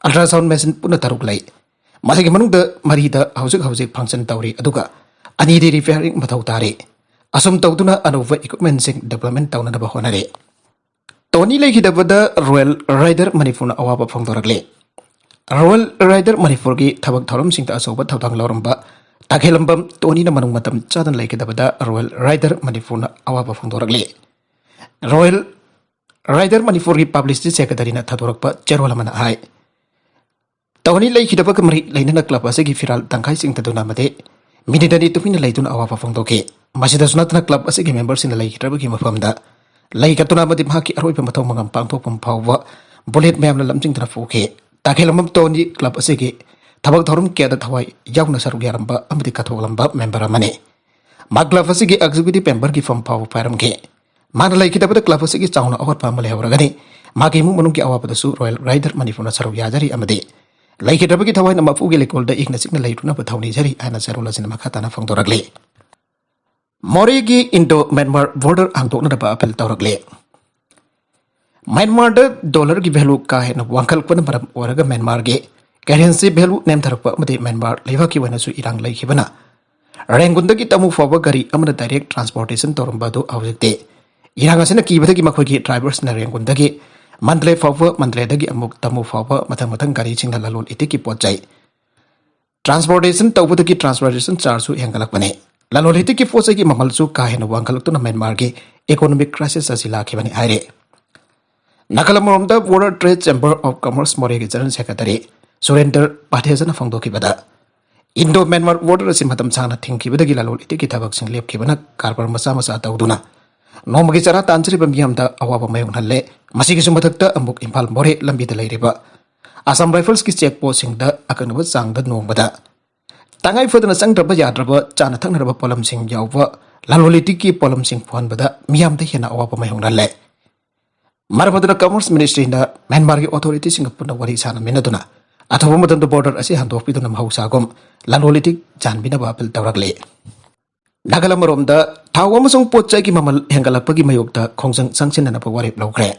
ꯑꯜꯇ꯭ꯔꯥꯁꯥꯎꯟ ꯃꯦꯁꯤꯟ ꯄꯨꯟꯅ ꯇꯔꯨꯛ ꯂꯩ꯫ ꯃꯁꯤꯒꯤ ꯃꯅꯨꯡꯗ ꯃꯔꯤꯗ ꯍꯧꯖꯤꯛ ꯍꯧꯖꯤꯛ ꯐꯪꯁꯟ ꯇꯧꯔꯤ, ꯑꯗꯨꯒ ꯑꯅꯤꯗꯤ ꯔꯤꯄꯤꯌꯥꯔꯤꯡ ꯃꯊꯧ ꯇꯥꯔꯤ꯫ ꯑꯁꯨꯝ ꯇꯧꯗꯨꯅ ꯑꯅꯧꯕ ꯏꯀ꯭ꯋꯤꯞꯃꯦꯟꯁꯤꯡ ꯗꯤꯕ꯭ꯂꯞꯃꯦꯟ ꯇꯧꯅꯅꯕ ꯍꯣꯠꯅꯔꯤ꯫ ꯇꯣꯅꯤ ꯂꯩꯈꯤꯗꯕꯗ ꯔꯣꯌꯦꯜ ꯔꯥꯏꯗꯔ ꯃꯅꯤꯄꯨꯔꯅ ꯑꯋꯥꯕ ꯐꯣꯡꯗꯣꯔꯛꯂꯦ꯫ ꯔꯣꯌꯦꯜ ꯔꯥꯏꯗꯔ ꯃꯅꯤꯄꯨꯔꯒꯤ ꯊꯕꯛ ꯊꯧꯔꯝꯁꯤꯡꯗ ꯑꯆꯧꯕ ꯊꯧꯗꯥꯡ ꯂꯧꯔꯝꯕ ꯇꯥꯈꯦꯜꯂꯝꯕꯝ ꯇꯣꯅꯤꯅ ꯃꯅꯨꯡ ꯃꯇꯝ ꯆꯥꯗꯅ ꯂꯩꯈꯤꯗꯕꯗ ꯔꯣꯌꯦꯜ ꯔꯥꯏꯗꯔ ꯃꯅꯤꯄꯨꯔꯅ ꯑꯋꯥꯕ ꯐꯣꯡꯗꯣꯔꯛꯂꯦ꯫ ꯔꯣꯌꯦꯜ ꯔꯥꯏꯗꯔ ꯃꯅꯤꯄꯨꯔꯒꯤ ꯄꯕ꯭ꯂꯤꯁꯤꯇꯤ ꯁꯦꯀ꯭ꯔꯦꯇꯔꯤꯅ ꯊꯥꯗꯣꯔꯛꯄ ꯆꯦꯔꯣꯜ ꯑꯃꯅ ꯍꯥꯏ, ꯇꯣꯅꯤ ꯂꯩꯈꯤꯗꯕꯒ ꯃꯔꯤ ꯂꯩꯅꯅ ꯀ꯭ꯂꯕ ꯑꯁꯤꯒꯤ ꯐꯤꯔꯥꯜ ꯇꯪꯈꯥꯏ ꯆꯤꯡꯊꯗꯨꯅ ꯑꯃꯗꯤ ꯃꯤꯅꯤꯠ ꯑꯅꯤ ꯇꯨꯃꯤꯟꯅ ꯂꯩꯗꯨꯅ ꯑꯋꯥꯕ ꯐꯣꯡꯗꯣꯛꯈꯤ꯫ ꯃꯁꯤꯗꯁꯨ ꯅꯠꯇꯅ ꯀ꯭ꯂꯕ ꯑꯁꯤꯒꯤ ꯃꯦꯝꯕꯔꯁꯤꯡꯅ ꯂꯩꯈꯤꯗ꯭ꯔꯕꯒꯤ ꯃꯐꯝꯗ ꯂꯩ ꯀꯠꯇꯨꯅ ꯑꯃꯗꯤ ꯃꯍꯥꯛꯀꯤ ꯑꯔꯣꯏꯕ ꯃꯊꯧ ꯃꯉꯝ ꯄꯥꯡꯊꯣꯛꯐꯝ ꯐꯥꯎꯕ ꯕꯨꯂꯦꯠ ꯃꯌꯥꯝꯅ ꯂꯝꯖꯤꯡꯗꯨꯅ ꯄꯨꯈꯤ꯫ ꯇꯥꯈꯦꯜꯂꯝꯕꯝ ꯇꯣꯅꯤ ꯀ꯭ꯂꯕ ꯑꯁꯤꯒꯤ ꯊꯕꯛ ꯊꯧꯔꯝ ꯀꯌꯥꯗ ꯊꯋꯥꯏ ꯌꯥꯎꯅ ꯁꯔꯨꯛ ꯌꯥꯔꯝꯕ ꯑꯃꯗꯤ ꯀꯠꯊꯣꯛꯂꯝꯕ ꯃꯦꯝꯕꯔ ꯑꯃꯅꯤ꯫ ꯃꯥ ꯀ꯭ꯂꯕ ꯑꯁꯤꯒꯤ ꯑꯦꯛꯖꯤꯀ꯭ꯌꯨꯇꯤꯚ ꯃꯦꯝꯕꯔꯒꯤ ꯐꯝ ꯐꯥꯎꯕ ꯄꯥꯏꯔꯝꯈꯤ꯫ ꯃꯥꯅ ꯂꯩꯈꯤꯗꯕꯗ ꯀ꯭ꯂꯕ ꯑꯁꯤꯒꯤ ꯆꯥꯎꯅ ꯑꯋꯥꯠꯄ ꯑꯃ ꯂꯩꯍꯧꯔꯒꯅꯤ꯫ ꯃꯥꯒꯤ ꯏꯃꯨꯡ ꯃꯅꯨꯡꯒꯤ ꯑꯋꯥꯕꯗꯁꯨ ꯔꯣꯌꯦꯜ ꯔꯥꯏꯗꯔ ꯃꯅꯤꯄꯨꯔꯅ ꯁꯔꯨꯛ ꯌꯥꯖꯔꯤ ꯑꯃꯗꯤ ꯂꯩꯈꯤꯗ꯭ꯔꯕꯒꯤ ꯊꯋꯥꯏꯅ ꯃꯄꯨꯒꯤ ꯂꯩꯀꯣꯜꯗ ꯏꯪꯅ ꯆꯤꯛꯅ ꯂꯩꯔꯨꯅꯕ ꯊꯧꯅꯤꯖꯔꯤ ꯍꯥꯏꯅ ꯆꯦꯔꯣꯜ ꯑꯁꯤꯅ ꯃꯈꯥ ꯇꯥꯅ ꯐꯣꯡꯗꯣꯔꯛꯂꯤ꯫ ꯃꯣꯔꯦꯒꯤ ꯏꯟꯗꯣ ꯃ꯭ꯌꯥꯟꯃꯥꯔ ꯕꯣꯔꯗꯔ ꯍꯥꯡꯗꯣꯛꯅꯅꯕ ꯑꯄꯤꯜ ꯇꯧꯔꯛꯂꯦ꯫ ꯃ꯭ꯌꯥꯟꯃꯥꯔꯗ ꯗꯣꯂꯔꯒꯤ ꯚꯦꯂꯨ ꯀꯥ ꯍꯦꯟꯅ ꯋꯥꯡꯈꯠꯂꯛꯄꯅ ꯃꯔꯝ ꯑꯣꯏꯔꯒ ꯃ꯭ꯌꯥꯟꯃꯥꯔꯒꯤ ꯀꯔꯦꯟꯁꯤ ꯚꯦꯂꯨ ꯅꯦꯝꯊꯔꯛꯄ ꯑꯃꯗꯤ ꯃ꯭ꯌꯥꯟꯃꯥꯔ ꯂꯩꯕꯥꯛꯀꯤ ꯑꯣꯏꯅꯁꯨ ꯏꯔꯥꯡ ꯂꯩꯈꯤꯕꯅ ꯔꯦꯡꯒꯨꯟꯗꯒꯤ ꯇꯃꯨ ꯐꯥꯎꯕ ꯒꯥꯔꯤ ꯑꯃꯅ ꯗꯥꯏꯔꯦꯛ ꯇ꯭ꯔꯥꯟꯁꯄꯣꯔꯇꯦꯁꯟ ꯇꯧꯔꯝꯕ ꯑꯗꯨ ꯍꯧꯖꯤꯛꯇꯤ ꯏꯔꯥꯡ ꯑꯁꯤꯅ ꯀꯤꯕꯗꯒꯤ ꯃꯈꯣꯏꯒꯤ ꯗ꯭ꯔꯥꯏꯚꯔꯁꯤꯡꯅ ꯔꯦꯡꯒꯨꯟꯗꯒꯤ ꯃꯟꯗꯂꯦ ꯐꯥꯎꯕ, ꯃꯟꯗꯂꯦꯗꯒꯤ ꯑꯃꯨꯛ ꯇꯃꯨ ꯐꯥꯎꯕ ꯃꯊꯪ ꯃꯊꯪ ꯒꯥꯔꯤꯁꯤꯡꯅ ꯂꯂꯣꯟ ꯏꯇꯤꯛꯀꯤ ꯄꯣꯠ ꯆꯩ ꯇ꯭ꯔꯥꯟꯁꯄꯣꯔꯇꯦꯁꯟ ꯇꯧꯕꯗꯒꯤ ꯇ꯭ꯔꯥꯟꯁꯄꯣꯔꯇꯦꯁꯟ ꯆꯥꯔꯖꯁꯨ ꯍꯦꯟꯒꯠꯂꯛꯄꯅꯤ꯫ ꯂꯂꯣꯟ ꯏꯇꯤꯛꯀꯤ ꯄꯣꯠ ꯆꯩꯒꯤ ꯃꯃꯜꯁꯨ ꯀꯥ ꯍꯦꯟꯅ ꯋꯥꯡꯈꯠꯂꯛꯇꯨꯅ ꯃ꯭ꯌꯥꯟꯃꯥꯔꯒꯤ ꯏꯀꯣꯅꯣꯃꯤꯛ ꯀ꯭ꯔꯥꯏꯁꯤꯁ ꯑꯁꯤ ꯂꯥꯛꯈꯤꯕꯅꯤ ꯍꯥꯏꯔꯤ꯫ ꯅꯥꯒꯥꯂꯦꯟ ꯃꯔꯣꯝꯗ border trade chamber of commerce ꯃꯣꯔꯦꯒꯤ ꯖꯦꯅꯔꯦꯜ ꯁꯦꯀ꯭ꯔꯦꯇꯔꯤ ꯁꯨꯔꯦꯟꯗꯔ ꯄꯥꯊꯦꯖꯅ ꯐꯣꯡꯗꯣꯛꯈꯤꯕꯗ, ꯏꯟꯗꯣ ꯃ꯭ꯌꯥꯟꯃꯥꯔ ꯕꯣꯔꯗꯔ ꯑꯁꯤ ꯃꯇꯝ ꯁꯥꯡꯅ ꯊꯤꯡꯈꯤꯕꯗꯒꯤ ꯂꯂꯣꯟ ꯏꯇꯤꯛꯀꯤ ꯊꯕꯛꯁꯤꯡ ꯂꯦꯞꯈꯤꯕꯅ ꯀꯔꯕꯥꯔ ꯃꯆꯥ ꯃꯆꯥ ꯇꯧꯗꯨꯅ ꯅꯣꯡꯃꯒꯤ ꯆꯔꯥ ꯇꯥꯟꯖꯔꯤꯕ ꯃꯤꯌꯥꯝꯗ ꯑꯋꯥꯕ ꯃꯥꯌꯣꯛꯅꯍꯜꯂꯦ꯫ ꯃꯁꯤꯒꯤꯁꯨ ꯃꯊꯛꯇ ꯑꯃꯨꯛ ꯏꯝꯐꯥꯜ ꯃꯣꯔꯦ ꯂꯝꯕꯤꯗ ꯂꯩꯔꯤꯕ ꯑꯁꯥꯝ ꯔꯥꯏꯐꯜꯁꯀꯤ ꯆꯦꯛ ꯄꯣꯁꯁꯤꯡꯗ ꯑꯀꯛꯅꯕ ꯆꯥꯡꯗ ꯅꯣꯡꯃꯗ ꯇꯉꯥꯏ ꯐꯗꯅ ꯆꯪꯗ꯭ꯔꯕ ꯌꯥꯗ꯭ꯔꯕ ꯆꯥꯅ ꯊꯛꯅꯔꯕ ꯄꯣꯠꯂꯝꯁꯤꯡ ꯌꯥꯎꯕ ꯂꯂꯣꯟ ꯏꯇꯤꯛꯀꯤ ꯄꯣꯠꯂꯝꯁꯤꯡ ꯄꯨꯍꯟꯕꯗ ꯃꯤꯌꯥꯝꯗ ꯍꯦꯟꯅ ꯑꯋꯥꯕ ꯃꯥꯌꯣꯛꯅꯍꯜꯂꯦ꯫ ꯃꯔꯝ ꯑꯗꯨꯅ ꯀꯃꯔꯁ ꯃꯤꯅꯤꯁꯇ꯭ꯔꯤꯅ ꯃ꯭ꯌꯥꯟꯃꯥꯔꯒꯤ ꯑꯣꯊꯣꯔꯤꯇꯤꯁꯤꯡꯒ ꯄꯨꯟꯅ ꯋꯥꯔꯤ ꯁꯥꯅꯃꯤꯟꯅꯗꯨꯅ ꯑꯊꯨꯕ ꯃꯇꯝꯗ ꯕꯣꯔꯗꯔ ꯑꯁꯤ ꯍꯥꯡꯗꯣꯛꯄꯤꯗꯨꯅ ꯃꯍꯧꯁꯥꯒꯨꯝ ꯂꯂꯣꯟ ꯏꯇꯤꯛ ꯆꯥꯟꯕꯤꯅꯕ ꯑꯄꯤꯜ ꯇꯧꯔꯛꯂꯤ꯫ ꯅꯥꯒꯜ ꯑꯃꯔꯣꯝꯗ, ꯊꯥꯎ ꯑꯃꯁꯨꯡ ꯄꯣꯠ ꯆꯩꯒꯤ ꯃꯃꯜ ꯍꯦꯟꯒꯠꯂꯛꯄꯒꯤ ꯃꯥꯌꯣꯛꯇ ꯈꯣꯡꯖꯪ ꯆꯪꯁꯤꯟꯅꯅꯕ ꯋꯥꯔꯦꯞ ꯂꯧꯈ꯭ꯔꯦ꯫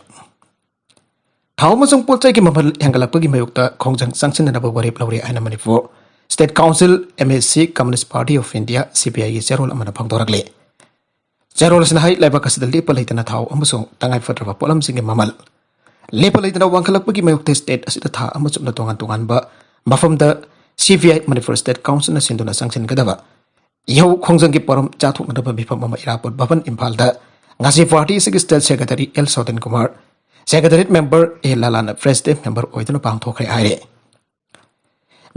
ꯊꯥꯎ ꯑꯃꯁꯨꯡ ꯄꯣꯠ ꯆꯩꯒꯤ ꯃꯃꯜ ꯍꯦꯟꯒꯠꯂꯛꯄꯒꯤ ꯃꯥꯌꯣꯛꯇ ꯈꯣꯡꯖꯪ ꯆꯪꯁꯤꯟꯅꯅꯕ ꯋꯥꯔꯦꯞ ꯂꯧꯔꯦ ꯍꯥꯏꯅ Manipur state council, M S C, communist party of India, ꯁꯤ ꯄꯤ ꯑꯥꯏꯒꯤ ꯆꯦꯔꯣꯜ ꯑꯃꯅ ꯐꯣꯡꯗꯣꯔꯛꯂꯤ꯫ ꯆꯦꯔꯣꯜ ꯑꯁꯤꯅ ꯍꯥꯏ, ꯂꯩꯕꯥꯛ ꯑꯁꯤꯗ ꯂꯦꯞꯄ ꯂꯩꯇꯅ ꯊꯥꯎ ꯑꯃꯁꯨꯡ ꯇꯉꯥꯏ ꯐꯗ꯭ꯔꯕ ꯄꯣꯠꯂꯝꯁꯤꯡꯒꯤ ꯃꯃꯜ ꯂꯦꯞꯄ ꯂꯩꯇꯅ ꯋꯥꯡꯈꯠꯂꯛꯄꯒꯤ ꯃꯥꯌꯣꯛꯇ ꯁ꯭ꯇꯦꯠ ꯑꯁꯤꯗ ꯊꯥ ꯑꯃ ꯆꯨꯞꯅ ꯇꯣꯉꯥꯟ ꯇꯣꯉꯥꯟꯕ ꯃꯐꯝꯗ ꯁꯤ ꯄꯤ ꯑꯥꯏ, ꯃꯅꯤꯄꯨꯔ ꯁ꯭ꯇꯦꯠ ꯀꯥꯎꯟꯁꯤꯜꯅ ꯁꯤꯟꯗꯨꯅ ꯆꯪꯁꯤꯟꯒꯗꯕ ꯏꯍꯧ ꯈꯣꯡꯖꯪꯒꯤ ꯄꯣꯔꯝ ꯆꯥꯊꯣꯛꯅꯅꯕ ꯃꯤꯐꯝ ꯑꯃ ꯏꯔꯥꯕꯣꯠ ꯚꯕꯟ, ꯏꯝꯐꯥꯜꯗ ꯉꯁꯤ ꯄꯥꯔꯇꯤ ꯑꯁꯤꯒꯤ state secretary L Sodan Kumar, secretariat member A ꯂꯥꯂꯥꯅ ꯄ꯭ꯔꯦꯁꯤꯗꯦꯟꯠ ꯃꯦꯝꯕꯔ ꯑꯣꯏꯗꯨꯅ ꯄꯥꯡꯊꯣꯛꯈ꯭ꯔꯦ ꯍꯥꯏꯔꯦ꯫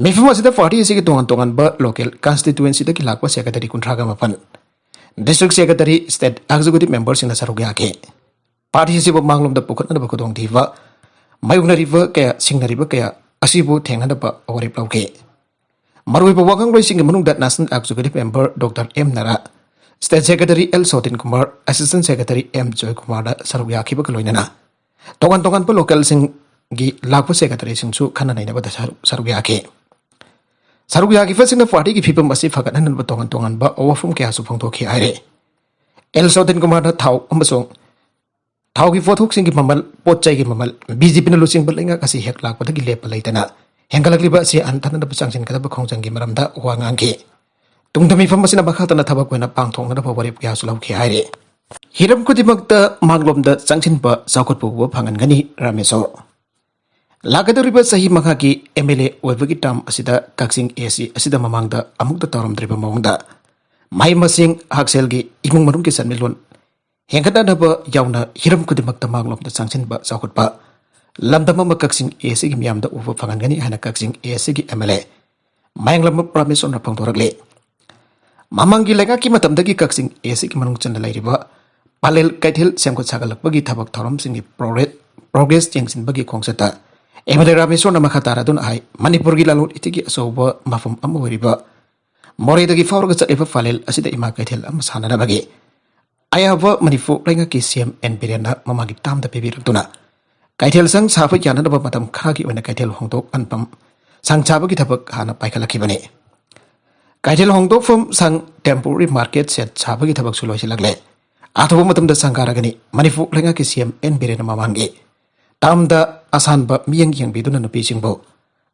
ꯃꯤꯐꯝ ꯑꯁꯤꯗ ꯄꯥꯔꯇꯤ ꯑꯁꯤꯒꯤ ꯇꯣꯉꯥꯟ ꯇꯣꯉꯥꯟꯕ ꯂꯣꯀꯦꯜ ꯀꯟꯁꯇꯤꯇ꯭ꯋꯦꯟꯁꯤꯗꯒꯤ ꯂꯥꯛꯄ ꯁꯦꯀ꯭ꯔꯦꯇꯔꯤ ꯀꯨꯟꯊ꯭ꯔꯥꯒ ꯃꯥꯄꯟ, ꯗꯤꯁꯇ꯭ꯔꯤꯛ ꯁꯦꯀ꯭ꯔꯦꯇꯔꯤ, ꯁ꯭ꯇꯦꯠ ꯑꯦꯛꯖꯤꯀ꯭ꯌꯨꯇꯤꯚ ꯃꯦꯝꯕꯔꯁꯤꯡꯅ ꯁꯔꯨꯛ ꯌꯥꯈꯤ꯫ ꯄꯥꯔꯇꯤ ꯑꯁꯤꯕꯨ ꯃꯥꯡꯂꯣꯝꯗ ꯄꯨꯈꯠꯅꯅꯕ ꯈꯨꯗꯣꯡꯊꯤꯕ ꯃꯥꯌꯣꯛꯅꯔꯤꯕ ꯀꯌꯥ, ꯁꯤꯡꯅꯔꯤꯕ ꯀꯌꯥ ꯑꯁꯤꯕꯨ ꯊꯦꯡꯅꯅꯕ ꯋꯥꯔꯦꯞ ꯂꯧꯈꯤ꯫ ꯃꯔꯨꯑꯣꯏꯕ ꯋꯥꯉꯥꯡꯂꯣꯏꯁꯤꯡꯒꯤ ꯃꯅꯨꯡꯗ national executive member doctor M Nara, state secretary L Sodin Kumar, assistant secretary M Joy ꯀꯨꯃꯥꯔꯅ ꯁꯔꯨꯛ ꯌꯥꯈꯤꯕꯒ ꯂꯣꯏꯅꯅ ꯇꯣꯉꯥꯟ ꯇꯣꯉꯥꯟꯕ ꯂꯣꯀꯦꯜꯁꯤꯡꯒꯤ ꯂꯥꯛꯄ ꯁꯦꯀ꯭ꯔꯦꯇꯔꯤꯁꯤꯡꯁꯨ ꯈꯟꯅ ꯅꯩꯅꯕꯗ ꯁꯔꯨꯛ, ꯁꯔꯨꯛ ꯌꯥꯈꯤ꯫ ꯁꯔꯨꯛ ꯌꯥꯈꯤꯕꯁꯤꯡꯅ ꯄꯥꯔꯇꯤꯒꯤ ꯐꯤꯕꯝ ꯑꯁꯤ ꯐꯒꯠꯍꯟꯅꯕ ꯇꯣꯉꯥꯟ ꯇꯣꯉꯥꯟꯕ ꯋꯥꯐꯝ ꯀꯌꯥꯁꯨ ꯐꯣꯡꯗꯣꯛꯈꯤ ꯍꯥꯏꯔꯦ꯫ ꯑꯦꯜ ꯁꯣꯗꯤꯟ ꯀꯨꯃꯥꯔꯅ ꯊꯥꯎ ꯑꯃꯁꯨꯡ ꯊꯥꯎꯒꯤ ꯄꯣꯠꯊꯣꯛꯁꯤꯡꯒꯤ ꯃꯃꯜ, ꯄꯣꯠ ꯆꯩꯒꯤ ꯃꯃꯜ ꯕꯤ ꯖꯦ ꯄꯤꯅ ꯂꯨꯆꯤꯡꯕ ꯂꯩꯉꯥꯛ ꯑꯁꯤ ꯍꯦꯛ ꯂꯥꯛꯄꯗꯒꯤ ꯂꯦꯞꯄ ꯂꯩꯇꯅ ꯍꯦꯟꯒꯠꯂꯛꯂꯤꯕ ꯑꯁꯤ ꯍꯟꯊꯅꯅꯕ ꯆꯪꯁꯤꯟꯒꯗꯕ ꯈꯣꯡꯖꯪꯒꯤ ꯃꯔꯝꯗ ꯋꯥ ꯉꯥꯡꯈꯤ꯫ ꯇꯨꯡꯗ ꯃꯤꯐꯝ ꯑꯁꯤꯅ ꯃꯈꯥ ꯇꯥꯅ ꯊꯕꯛ ꯑꯣꯏꯅ ꯄꯥꯡꯊꯣꯛꯅꯅꯕ ꯋꯥꯔꯦꯞ ꯀꯌꯥꯁꯨ ꯂꯧꯈꯤ ꯍꯥꯏꯔꯤ꯫ ꯍꯤꯔꯝ ꯈꯨꯗꯤꯡꯃꯛꯇ ꯃꯥꯡꯂꯣꯝꯗ ꯆꯪꯁꯤꯟꯕ ꯆꯥꯎꯈꯠꯄ ꯎꯕ ꯐꯪꯍꯟꯒꯅꯤ, ꯔꯥꯃꯦꯁꯣꯔ꯫ ꯂꯥꯛꯀꯗꯧꯔꯤꯕ ꯆꯍꯤ ꯃꯉꯥꯒꯤ ꯑꯦꯝ ꯑꯦꯜ ꯑꯦ ꯑꯣꯏꯕꯒꯤ ꯇꯥꯔꯝ ꯑꯁꯤꯗ ꯀꯛꯆꯤꯡ ꯑꯦ ꯁꯤ ꯑꯁꯤꯗ ꯃꯃꯥꯡꯗ ꯑꯃꯨꯛꯇ ꯇꯧꯔꯝꯗ꯭ꯔꯤꯕ ꯃꯑꯣꯡꯗ ꯃꯍꯩ ꯃꯁꯤꯡ, ꯍꯛꯁꯦꯜꯒꯤ, ꯏꯃꯨꯡ ꯃꯅꯨꯡꯒꯤ ꯁꯦꯟꯃꯤꯠꯂꯣꯟ ꯍꯦꯟꯒꯠꯅꯅꯕ ꯌꯥꯎꯅ ꯍꯤꯔꯝ ꯈꯨꯗꯤꯡꯃꯛꯇ ꯃꯥꯡꯂꯣꯝꯗ ꯆꯪꯁꯤꯟꯕ ꯆꯥꯎꯈꯠꯄ ꯂꯝꯗꯝ ꯑꯃ ꯀꯛꯆꯤꯡ ꯑꯦ ꯁꯤꯒꯤ ꯃꯤꯌꯥꯝꯗ ꯎꯕ ꯐꯪꯍꯟꯒꯅꯤ ꯍꯥꯏꯅ ꯀꯛꯆꯤꯡ ꯑꯦ ꯁꯤꯒꯤ ꯑꯦꯝ ꯑꯦꯜ ꯑꯦ ꯃꯥꯌꯦꯡꯂꯝꯕꯝ ꯔꯥꯃꯦꯁꯣꯔꯅ ꯐꯣꯡꯗꯣꯔꯛꯂꯤ꯫ ꯃꯃꯥꯡꯒꯤ ꯂꯩꯉꯥꯛꯀꯤ ꯃꯇꯝꯗꯒꯤ ꯀꯛꯆꯤꯡ ꯑꯦ ꯁꯤꯒꯤ ꯃꯅꯨꯡ ꯆꯟꯅ ꯂꯩꯔꯤꯕ ꯄꯂꯦꯜ ꯀꯩꯊꯦꯜ ꯁꯦꯝꯒꯠ ꯁꯥꯒꯠꯂꯛꯄꯒꯤ ꯊꯕꯛ ꯊꯧꯔꯝꯁꯤꯡꯒꯤ ꯄ꯭ꯔꯣꯒ꯭ꯔꯦ-, ꯄ꯭ꯔꯣꯒ꯭ꯔꯦꯁ ꯌꯦꯡꯁꯤꯟꯕꯒꯤ ꯈꯣꯡꯆꯠꯇ ꯑꯦꯝ ꯑꯦꯜ ꯑꯦ ꯔꯥꯃꯦꯁꯣꯔꯅ ꯃꯈꯥ ꯇꯥꯔꯗꯨꯅ ꯍꯥꯏ, ꯃꯅꯤꯄꯨꯔꯒꯤ ꯂꯂꯣꯟ ꯏꯇꯤꯛꯀꯤ ꯑꯆꯧꯕ ꯃꯐꯝ ꯑꯃ ꯑꯣꯏꯔꯤꯕ ꯃꯣꯔꯦꯗꯒꯤ ꯐꯥꯎꯔꯒ ꯆꯠꯂꯤꯕ ꯄꯂꯦꯜ ꯑꯁꯤꯗ ꯏꯃꯥ ꯀꯩꯊꯦꯜ ꯑꯃ ꯁꯥꯅꯅꯕꯒꯤ ꯑꯌꯥꯕ ꯃꯅꯤꯄꯨꯔ ꯂꯩꯉꯥꯛꯀꯤ ꯁꯤ ꯑꯦꯝ ꯑꯦꯟ ꯕꯤꯔꯦꯟꯅ ꯃꯃꯥꯡꯒꯤ ꯇꯥꯝꯗ ꯄꯤꯕꯤꯔꯛꯇꯨꯅ ꯀꯩꯊꯦꯜ ꯁꯪ ꯁꯥꯕ ꯌꯥꯅꯅꯕ ꯃꯇꯝ ꯈꯔꯒꯤ ꯑꯣꯏꯅ ꯀꯩꯊꯦꯜ ꯍꯣꯡꯗꯣꯛꯍꯟꯐꯝ ꯁꯪ ꯁꯥꯕꯒꯤ ꯊꯕꯛ ꯍꯥꯟꯅ ꯄꯥꯏꯈꯠꯂꯛꯈꯤꯕꯅꯤ꯫ ꯀꯩꯊꯦꯜ ꯍꯣꯡꯗꯣꯛꯐꯝ ꯁꯪ temporary market shed ꯁꯥꯕꯒꯤ ꯊꯕꯛꯁꯨ ꯂꯣꯏꯁꯤꯜꯂꯛꯂꯦ꯫ ꯑꯊꯨꯕ ꯃꯇꯝꯗ ꯁꯪꯒꯥꯔꯒꯅꯤ꯫ ꯃꯅꯤꯄꯨꯔ ꯂꯩꯉꯥꯛꯀꯤ ꯁꯤ ꯑꯦꯝ ꯑꯦꯟ ꯕꯤꯔꯦꯟꯅ ꯃꯃꯥꯡꯒꯤ ꯇꯥꯝꯗ ꯑꯁꯥꯟꯕ ꯃꯤꯠꯌꯦꯡ ꯌꯦꯡꯕꯤꯗꯨꯅ ꯅꯨꯄꯤꯁꯤꯡꯕꯨ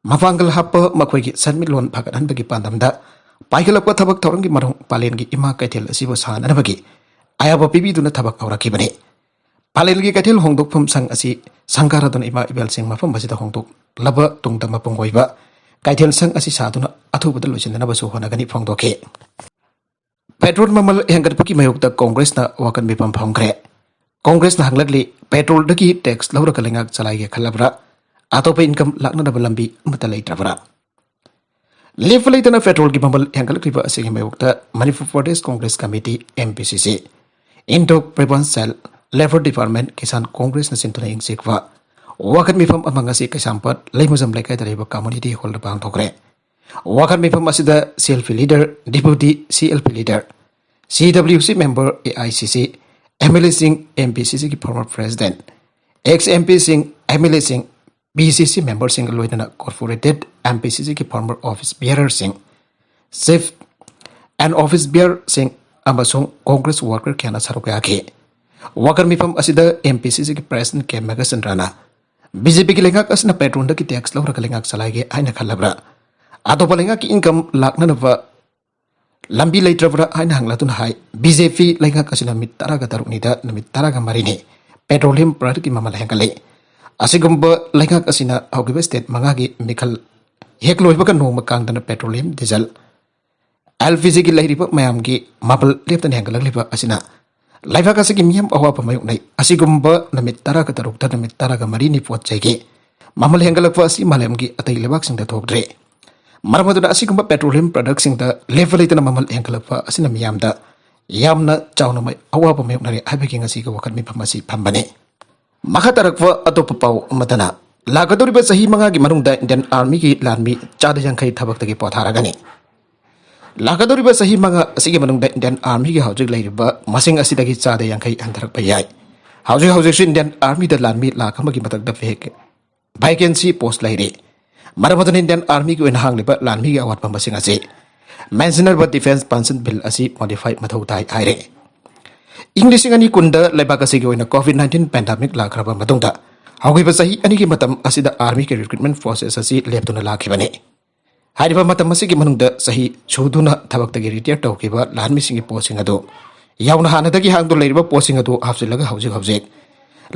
ꯃꯄꯥꯡꯒꯜ ꯍꯥꯞꯄ ꯃꯈꯣꯏꯒꯤ ꯁꯦꯟꯃꯤꯠꯂꯣꯟ ꯐꯒꯠꯍꯟꯕꯒꯤ ꯄꯥꯟꯗꯝꯗ ꯄꯥꯏꯈꯠꯂꯛꯄ ꯊꯕꯛ ꯊꯧꯔꯝꯒꯤ ꯃꯔꯨꯡ ꯄꯥꯂꯦꯟꯒꯤ ꯏꯃꯥ ꯀꯩꯊꯦꯜ ꯑꯁꯤꯕꯨ ꯁꯥꯅꯅꯕꯒꯤ ꯑꯌꯥꯕ ꯄꯤꯕꯤꯗꯨꯅ ꯊꯕꯛ ꯍꯧꯔꯛꯈꯤꯕꯅꯤ꯫ ꯄꯥꯂꯦꯜꯒꯤ ꯀꯩꯊꯦꯜ ꯍꯣꯡꯗꯣꯛꯐꯝ ꯁꯪ ꯑꯁꯤ ꯁꯪꯒꯥꯔꯗꯨꯅ ꯏꯃꯥ ꯏꯕꯦꯜꯁꯤꯡ ꯃꯐꯝ ꯑꯁꯤꯗ ꯍꯣꯡꯗꯣꯛꯂꯕ ꯇꯨꯡꯗ ꯃꯄꯨꯡ ꯑꯣꯏꯕ ꯀꯩꯊꯦꯜ ꯁꯪ ꯑꯁꯤ ꯁꯥꯗꯨꯅ ꯑꯊꯨꯕꯗ ꯂꯣꯏꯁꯤꯟꯅꯅꯕꯁꯨ ꯍꯣꯠꯅꯒꯅꯤ ꯐꯣꯡꯗꯣꯛꯈꯤ꯫ ꯄꯦꯇ꯭ꯔꯣꯜ ꯃꯃꯜ ꯍꯦꯟꯒꯠꯄꯒꯤ ꯃꯥꯌꯣꯛꯇ ꯀꯣꯡꯒ꯭ꯔꯦꯁꯅ ꯋꯥꯀꯠ ꯃꯤꯐꯝ ꯐꯝꯈ꯭ꯔꯦ꯫ ꯀꯣꯡꯒ꯭ꯔꯦꯁꯅ ꯍꯪꯂꯛꯂꯤ, ꯄꯦꯇ꯭ꯔꯣꯜꯗꯒꯤ ꯇꯦꯛꯁ ꯂꯧꯔꯒ ꯂꯩꯉꯥꯛ ꯆꯂꯥꯏꯒꯦ ꯈꯜꯂꯕ꯭ꯔꯥ? ꯑꯇꯣꯞꯄ ꯏꯟꯀꯝ ꯂꯥꯛꯅꯅꯕ ꯂꯝꯕꯤ ꯑꯃꯠꯇ ꯂꯩꯇ꯭ꯔꯕ꯭ꯔꯥ? ꯂꯦꯞꯄ ꯂꯩꯇꯅ ꯄꯦꯇ꯭ꯔꯣꯜꯒꯤ ꯃꯃꯜ ꯍꯦꯟꯒꯠꯂꯛꯂꯤꯕ ꯑꯁꯤꯒꯤ ꯃꯥꯌꯣꯛꯇ Manipur Pradesh Congress committee, M P C ꯁꯤ, ꯏꯟꯗꯣ ꯄ꯭ꯔꯤꯚꯟꯁ ꯁꯦꯜ, ꯂꯦꯕꯔ ꯗꯤꯄꯥꯔꯠꯃꯦꯟ, ꯀꯤꯁꯥꯟ ꯀꯣꯡꯒ꯭ꯔꯦꯁꯅꯆꯤꯡꯕꯅ ꯌꯦꯡꯁꯤꯛꯄ ꯋꯥꯀꯠ ꯃꯤꯐꯝ ꯑꯃ ꯉꯁꯤ ꯀꯩꯁꯥꯝꯄꯥꯠ ꯂꯩꯃꯖꯝ ꯂꯩꯀꯥꯏꯗ ꯂꯩꯕ ꯀꯝꯃꯨꯅꯤꯇꯤ ꯍꯣꯜꯗ ꯄꯥꯡꯊꯣꯛꯈ꯭ꯔꯦ꯫ ꯋꯥꯀꯠ ꯃꯤꯐꯝ ꯑꯁꯤꯗ C L P leader, deputy C L P leader, C W C member, A I C C, M L ꯑꯦꯁꯤꯡ, ꯑꯦꯝ ꯄꯤ ꯁꯤ ꯁꯤꯒꯤ ꯐꯣꯔꯃꯔ ꯄ꯭ꯔꯦꯁꯤꯗꯦꯟꯠ, ꯑꯦꯛꯁ ꯑꯦꯝ ꯄꯤꯁꯤꯡ, ꯑꯦꯝ ꯑꯦꯜ ꯑꯦꯁꯤꯡ, ꯄꯤ ꯁꯤ ꯁꯤ ꯃꯦꯝꯕꯔꯁꯤꯡꯒ ꯂꯣꯏꯅꯅ ꯀꯣꯔꯄꯣꯔꯦꯇꯦꯠ ꯑꯦꯝ ꯄꯤ ꯁꯤ ꯁꯤꯒꯤ former office ꯕꯤꯌꯔꯔꯁꯤꯡ, ꯆꯤꯐ ꯑꯦꯟ ꯑꯣꯐꯤꯁ ꯕꯤꯌꯔꯁꯤꯡ ꯑꯃꯁꯨꯡ ꯀꯣꯡꯒ꯭ꯔꯦꯁ ꯋꯥꯔꯀꯔ ꯀꯌꯥꯅ ꯁꯔꯨꯛ ꯌꯥꯈꯤ꯫ ꯋꯥꯀꯠ ꯃꯤꯐꯝ ꯑꯁꯤꯗ ꯑꯦꯝ ꯄꯤ ꯁꯤ ꯁꯤꯒꯤ ꯄ꯭ꯔꯦꯁꯤꯗꯦꯟꯠ ꯀꯦ ꯃꯦꯘꯆꯟꯗ꯭ꯔꯅ ꯕꯤ ꯖꯦ ꯄꯤꯒꯤ ꯂꯩꯉꯥꯛ ꯑꯁꯤꯅ ꯄꯦꯇ꯭ꯔꯣꯜꯗꯒꯤ ꯇꯦꯛꯁ ꯂꯧꯔꯒ ꯂꯩꯉꯥꯛ ꯆꯂꯥꯏꯒꯦ ꯍꯥꯏꯅ ꯈꯜꯂꯕ꯭ꯔꯥ? ꯑꯇꯣꯞꯄ ꯂꯩꯉꯥꯛꯀꯤ ꯏꯟꯀꯝ ꯂꯥꯛꯅꯅꯕ ꯂꯝꯕꯤ ꯂꯩꯇ꯭ꯔꯕ꯭ꯔꯥ ꯍꯥꯏꯅ ꯍꯪꯂꯗꯨꯅ ꯍꯥꯏ, ꯕꯤ ꯖꯦ ꯄꯤ ꯂꯩꯉꯥꯛ ꯑꯁꯤꯅ ꯅꯨꯃꯤꯠ ꯇꯔꯥꯒ ꯇꯔꯨꯛꯅꯤꯗ ꯅꯨꯃꯤꯠ ꯇꯔꯥꯒ ꯃꯔꯤꯅꯤ ꯄꯦꯇ꯭ꯔꯣꯂꯤꯌꯝ ꯄ꯭ꯔꯗꯛꯀꯤ ꯃꯃꯜ ꯍꯦꯟꯒꯠꯂꯤ꯫ ꯑꯁꯤꯒꯨꯝꯕ ꯂꯩꯉꯥꯛ ꯑꯁꯤꯅ ꯍꯧꯈꯤꯕ ꯁ꯭ꯇꯦꯠ ꯃꯉꯥꯒꯤ ꯃꯤꯈꯜ ꯍꯦꯛ ꯂꯣꯏꯕꯒ ꯅꯣꯡꯃ ꯀꯥꯡꯗꯅ ꯄꯦꯇ꯭ꯔꯣꯂꯤꯌꯝ, ꯗꯤꯖꯜ, ꯑꯦꯜ ꯄꯤ ꯖꯤꯒꯤ ꯂꯩꯔꯤꯕ ꯃꯌꯥꯝꯒꯤ ꯃꯃꯜ ꯂꯦꯞꯇꯅ ꯍꯦꯟꯒꯠꯂꯛꯂꯤꯕ ꯑꯁꯤꯅ ꯂꯩꯕꯥꯛ ꯑꯁꯤꯒꯤ ꯃꯤꯌꯥꯝ ꯑꯋꯥꯕ ꯃꯥꯌꯣꯛꯅꯩ꯫ ꯑꯁꯤꯒꯨꯝꯕ ꯅꯨꯃꯤꯠ ꯇꯔꯥꯒ ꯇꯔꯨꯛꯇ ꯅꯨꯃꯤꯠ ꯇꯔꯥꯒ ꯃꯔꯤꯅꯤ ꯄꯣꯠ ꯆꯩꯒꯤ ꯃꯃꯜ ꯍꯦꯟꯒꯠꯂꯛꯄ ꯑꯁꯤ ꯃꯥꯂꯦꯝꯒꯤ ꯑꯇꯩ ꯂꯩꯕꯥꯛꯁꯤꯡꯗ ꯊꯣꯛꯇ꯭ꯔꯤ꯫ ꯃꯔꯝ ꯑꯗꯨꯅ ꯑꯁꯤꯒꯨꯝꯕ petroleum productꯁꯤꯡꯗ ꯂꯦꯞꯄ ꯂꯩꯇꯅ ꯃꯃꯜ ꯍꯦꯟꯒꯠꯂꯛꯄ ꯑꯁꯤꯅ ꯃꯤꯌꯥꯝꯗ ꯌꯥꯝꯅ ꯆꯥꯎꯅ ꯃꯥꯏ-, ꯑꯋꯥꯕ ꯃꯥꯌꯣꯛꯅꯔꯦ ꯍꯥꯏꯕꯒꯤ ꯉꯁꯤꯒꯤ ꯋꯥꯀꯠ ꯃꯤꯐꯝ ꯑꯁꯤ ꯐꯝꯕꯅꯤ꯫ ꯃꯈꯥ ꯇꯥꯔꯛꯄ ꯑꯇꯣꯞꯄ ꯄꯥꯎ ꯑꯃꯗꯅ, ꯂꯥꯛꯀꯗꯧꯔꯤꯕ ꯆꯍꯤ ꯃꯉꯥꯒꯤ ꯃꯅꯨꯡꯗ Indian Armyꯒꯤ ꯂꯥꯟꯃꯤ ꯆꯥꯗ ꯌꯥꯡꯈꯩ ꯊꯕꯛꯇꯒꯤ ꯄꯣꯊꯥꯔꯒꯅꯤ꯫ ꯂꯥꯛꯀꯗꯧꯔꯤꯕ ꯆꯍꯤ ꯃꯉꯥ ꯑꯁꯤꯒꯤ ꯃꯅꯨꯡꯗ Indian Armyꯒꯤ ꯍꯧꯖꯤꯛ ꯂꯩꯔꯤꯕ ꯃꯁꯤꯡ ꯑꯁꯤꯗꯒꯤ ꯆꯥꯗ ꯌꯥꯡꯈꯩ ꯍꯟꯊꯔꯛꯄ ꯌꯥꯏ꯫ ꯍꯧꯖꯤꯛ ꯍꯧꯖꯤꯛꯁꯨ Indian Armyꯗ ꯂꯥꯟꯃꯤ ꯂꯥꯛ ꯑꯃꯒꯤ ꯃꯊꯛꯇ vac-, vacancy post ꯂꯩꯔꯤ꯫ ꯃꯔꯝ ꯑꯗꯨꯅ Indian Armyꯒꯤ ꯑꯣꯏꯅ ꯍꯥꯡꯂꯤꯕ ꯂꯥꯟꯃꯤꯒꯤ ꯑꯋꯥꯠꯄ ꯃꯁꯤꯡ ꯑꯁꯤ ꯃꯦꯟꯁꯤꯟꯅꯔꯤꯕ Defence Pension Bill ꯑꯁꯤ modify ꯃꯊꯧ ꯇꯥꯏ ꯍꯥꯏꯔꯦ꯫ ꯏꯪ ꯂꯤꯁꯤꯡ ꯑꯅꯤ ꯀꯨꯟꯗ ꯂꯩꯕꯥꯛ ꯑꯁꯤꯒꯤ ꯑꯣꯏꯅ COVID nineteen pandemic ꯂꯥꯛꯈ꯭ꯔꯕ ꯃꯇꯨꯡꯗ ꯍꯧꯈꯤꯕ ꯆꯍꯤ ꯑꯅꯤꯒꯤ ꯃꯇꯝ ꯑꯁꯤꯗ Armyꯒꯤ recruitment process ꯑꯁꯤ ꯂꯦꯞꯇꯨꯅ ꯂꯥꯛꯈꯤꯕꯅꯤ꯫ ꯍꯥꯏꯔꯤꯕ ꯃꯇꯝ ꯑꯁꯤꯒꯤ ꯃꯅꯨꯡꯗ ꯆꯍꯤ ꯁꯨꯗꯨꯅ ꯊꯕꯛꯇꯒꯤ retire ꯇꯧꯈꯤꯕ ꯂꯥꯟꯃꯤꯁꯤꯡꯒꯤ ꯄꯣꯁꯁꯤꯡ ꯑꯗꯨ ꯌꯥꯎꯅ ꯍꯥꯟꯅꯗꯒꯤ ꯍꯥꯡꯗꯨꯅ ꯂꯩꯔꯤꯕ ꯄꯣꯁꯁꯤꯡ ꯑꯗꯨ ꯍꯥꯞꯆꯤꯜꯂꯒ ꯍꯧꯖꯤꯛ ꯍꯧꯖꯤꯛ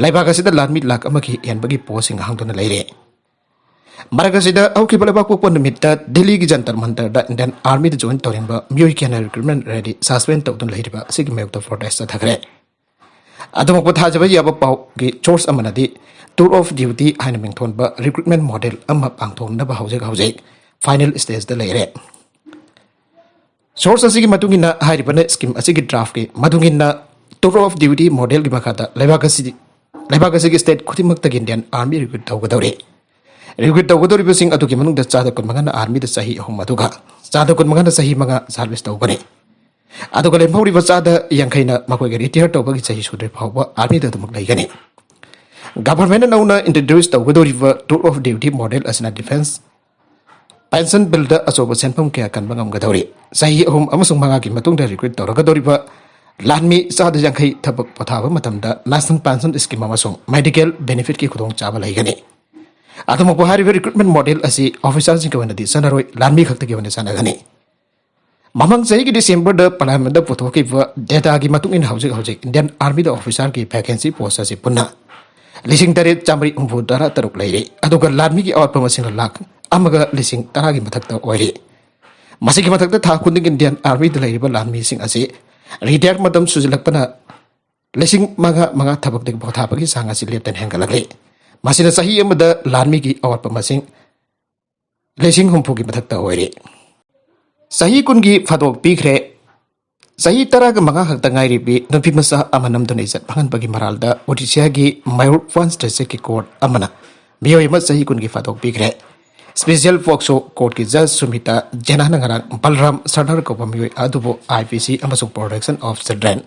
ꯂꯩꯕꯥꯛ ꯑꯁꯤꯗ ꯂꯥꯟꯃꯤ ꯂꯥꯈ ꯑꯃꯒꯤ ꯍꯦꯟꯕꯒꯤ ꯄꯣꯁꯁꯤꯡ ꯍꯥꯡꯗꯨꯅ ꯂꯩꯔꯦ꯫ ꯃꯔꯛ ꯑꯁꯤꯗ ꯍꯧꯈꯤꯕ ꯂꯩꯕꯥꯛꯄꯣꯛꯄ ꯅꯨꯃꯤꯠꯇ ꯗꯤꯜꯂꯤꯒꯤ ꯖꯟꯇꯔ ꯃꯟꯇꯔꯗ Indian Armyꯗ join ꯇꯧꯅꯤꯡꯕ ꯃꯤꯑꯣꯏ ꯀꯌꯥꯅ recruitment rally suspend ꯇꯧꯗꯨꯅ ꯂꯩꯔꯤꯕ ꯑꯁꯤꯒꯤ ꯃꯥꯌꯣꯛꯇ protest ꯆꯠꯊꯈ꯭ꯔꯦ꯫ ꯑꯗꯨꯃꯛꯄꯨ ꯊꯥꯖꯕ ꯌꯥꯕ ꯄꯥꯎꯒꯤ source ꯑꯃꯅꯗꯤ tour of duty ꯍꯥꯏꯅ ꯃꯤꯡꯊꯣꯟꯕ recruitment model ꯑꯃ ꯄꯥꯡꯊꯣꯛꯅꯕ ꯍꯧꯖꯤꯛ ꯍꯧꯖꯤꯛ final stageꯇ ꯂꯩꯔꯦ꯫ Source ꯑꯁꯤꯒꯤ ꯃꯇꯨꯡ ꯏꯟꯅ ꯍꯥꯏꯔꯤꯕꯅ scheme ꯑꯁꯤꯒꯤ draftꯀꯤ ꯃꯇꯨꯡ ꯏꯟꯅ tour of duty modelꯒꯤ ꯃꯈꯥꯗ ꯂꯩꯕꯥꯛ ꯑꯁꯤꯗꯤ, ꯂꯩꯕꯥꯛ ꯑꯁꯤꯒꯤ state ꯈꯨꯗꯤꯡꯃꯛꯇꯒꯤ Indian Army recruit ꯇꯧꯒꯗꯧꯔꯤ꯫ Recruit ꯇꯧꯒꯗꯧꯔꯤꯕꯁꯤꯡ ꯑꯗꯨꯒꯤ ꯃꯅꯨꯡꯗ ꯆꯥꯗ ꯀꯨꯟ ꯃꯉꯥꯅ Armyꯗ ꯆꯍꯤ ꯑꯍꯨꯝ ꯑꯗꯨꯒ ꯆꯥꯗ ꯀꯨꯟ ꯃꯉꯥꯅ ꯆꯍꯤ ꯃꯉꯥ service ꯇꯧꯒꯅꯤ꯫ ꯑꯗꯨꯒ ꯂꯦꯝꯍꯧꯔꯤꯕ ꯆꯥꯗ ꯌꯥꯡꯈꯩꯅ ꯃꯈꯣꯏꯒꯤ retire ꯇꯧꯕꯒꯤ ꯆꯍꯤ ꯁꯨꯗ꯭ꯔꯤ ꯐꯥꯎꯕ Armyꯗ ꯑꯗꯨꯃꯛ ꯂꯩꯒꯅꯤ꯫ Governmentꯅ ꯅꯧꯅ introduce ꯇꯧꯒꯗꯧꯔꯤꯕ tour of duty model ꯑꯁꯤꯅ Defence Pension Billꯗ ꯑꯆꯧꯕ ꯁꯦꯟꯐꯝ ꯀꯌꯥ ꯀꯟꯕ ꯉꯝꯒꯗꯧꯔꯤ꯫ ꯆꯍꯤ ꯑꯍꯨꯝ ꯑꯃꯁꯨꯡ ꯃꯉꯥꯒꯤ ꯃꯇꯨꯡꯗ recruit ꯇꯧꯔꯒꯗꯧꯔꯤꯕ ꯂꯥꯟꯃꯤ ꯆꯥꯗ ꯌꯥꯡꯈꯩ ꯊꯕꯛ ꯄꯣꯊꯥꯕ ꯃꯇꯝꯗ National Pension Scheme ꯑꯃꯁꯨꯡ medical benefitꯀꯤ ꯈꯨꯗꯣꯡꯆꯥꯕ ꯂꯩꯒꯅꯤ꯫ ꯑꯗꯨꯃꯛꯄꯨ ꯍꯥꯏꯔꯤꯕ recruitment model ꯑꯁꯤ officerꯁꯤꯡꯒꯤ ꯑꯣꯏꯅꯗꯤ ꯆꯠꯅꯔꯣꯏ, ꯂꯥꯟꯃꯤ ꯈꯛꯇꯒꯤ ꯑꯣꯏꯅ ꯆꯠꯅꯒꯅꯤ꯫ ꯃꯃꯥꯡ ꯆꯍꯤꯒꯤ Decemberꯗ Parliamentꯗ ꯄꯨꯊꯣꯛꯈꯤꯕ dataꯒꯤ ꯃꯇꯨꯡ ꯏꯟꯅ ꯍꯧꯖꯤꯛ ꯍꯧꯖꯤꯛ Indian Armyꯗ officerꯒꯤ vacancy post ꯑꯁꯤ ꯄꯨꯟꯅ ꯂꯤꯁꯤꯡ ꯇꯔꯦꯠ ꯆꯥꯃꯔꯤ ꯍꯨꯝꯐꯨ ꯇꯔꯥ ꯇꯔꯨꯛ ꯂꯩꯔꯤ, ꯑꯗꯨꯒ ꯂꯥꯟꯃꯤꯒꯤ ꯑꯋꯥꯠꯄ ꯃꯁꯤꯡꯅ ꯂꯥꯈ ꯑꯃꯒ ꯂꯤꯁꯤꯡ ꯇꯔꯥꯒꯤ ꯃꯊꯛꯇ ꯑꯣꯏꯔꯤ꯫ ꯃꯁꯤꯒꯤ ꯃꯊꯛꯇ ꯊꯥ ꯈꯨꯗꯤꯡꯒꯤ Indian Armyꯗ ꯂꯩꯔꯤꯕ ꯂꯥꯟꯃꯤꯁꯤꯡ ꯑꯁꯤ retire ꯃꯇꯝ ꯁꯨꯖꯤꯜꯂꯛꯄꯅ ꯂꯤꯁꯤꯡ ꯃꯉꯥ ꯃꯉꯥ ꯊꯕꯛꯇꯒꯤ ꯄꯣꯊꯥꯕꯒꯤ ꯆꯥꯡ ꯑꯁꯤ ꯂꯦꯞꯇꯅ ꯍꯦꯟꯒꯠꯂꯛꯂꯤ꯫ ꯃꯁꯤꯅ ꯆꯍꯤ ꯑꯃꯗ ꯂꯥꯟꯃꯤꯒꯤ ꯑꯋꯥꯠꯄ ꯃꯁꯤꯡ ꯂꯤꯁꯤꯡ ꯍꯨꯝꯐꯨꯒꯤ ꯃꯊꯛꯇ ꯑꯣꯏꯔꯦ꯫ ꯆꯍꯤ ꯀꯨꯟꯒꯤ ꯐꯥꯗꯣꯛ ꯄꯤꯈ꯭ꯔꯦ꯫ ꯆꯍꯤ ꯇꯔꯥꯒ ꯃꯉꯥ ꯈꯛꯇ ꯉꯥꯏꯔꯤꯕꯤ ꯅꯨꯄꯤ ꯃꯆꯥ ꯑꯃ ꯅꯝꯗꯨꯅ ꯏꯖꯠ ꯃꯥꯡꯍꯟꯕꯒꯤ ꯃꯔꯥꯜꯗ ꯑꯣꯗꯤꯁꯥꯒꯤ ꯃꯌꯨꯔꯚꯥꯟꯖ ꯗꯤꯁꯇ꯭ꯔꯤꯛꯀꯤ ꯀꯣꯔꯠ ꯑꯃꯅ ꯃꯤꯑꯣꯏ ꯑꯃ ꯆꯍꯤ ꯀꯨꯟꯒꯤ ꯐꯥꯗꯣꯛ ꯄꯤꯈ꯭ꯔꯦ꯫ ꯁ꯭ꯄꯦꯁꯤꯌꯦꯜ ꯄꯣꯛꯁꯣ ꯀꯣꯔꯠꯀꯤ ꯖꯖ ꯁꯨꯃꯤꯇꯥ ꯖꯦꯅꯥꯅ ꯉꯔꯥꯡ ꯕꯜꯔꯥꯝ ꯁꯔꯗꯥꯔ ꯀꯧꯕ ꯃꯤꯑꯣꯏ ꯑꯗꯨꯕꯨ IPC ꯑꯃꯁꯨꯡ Protection of Children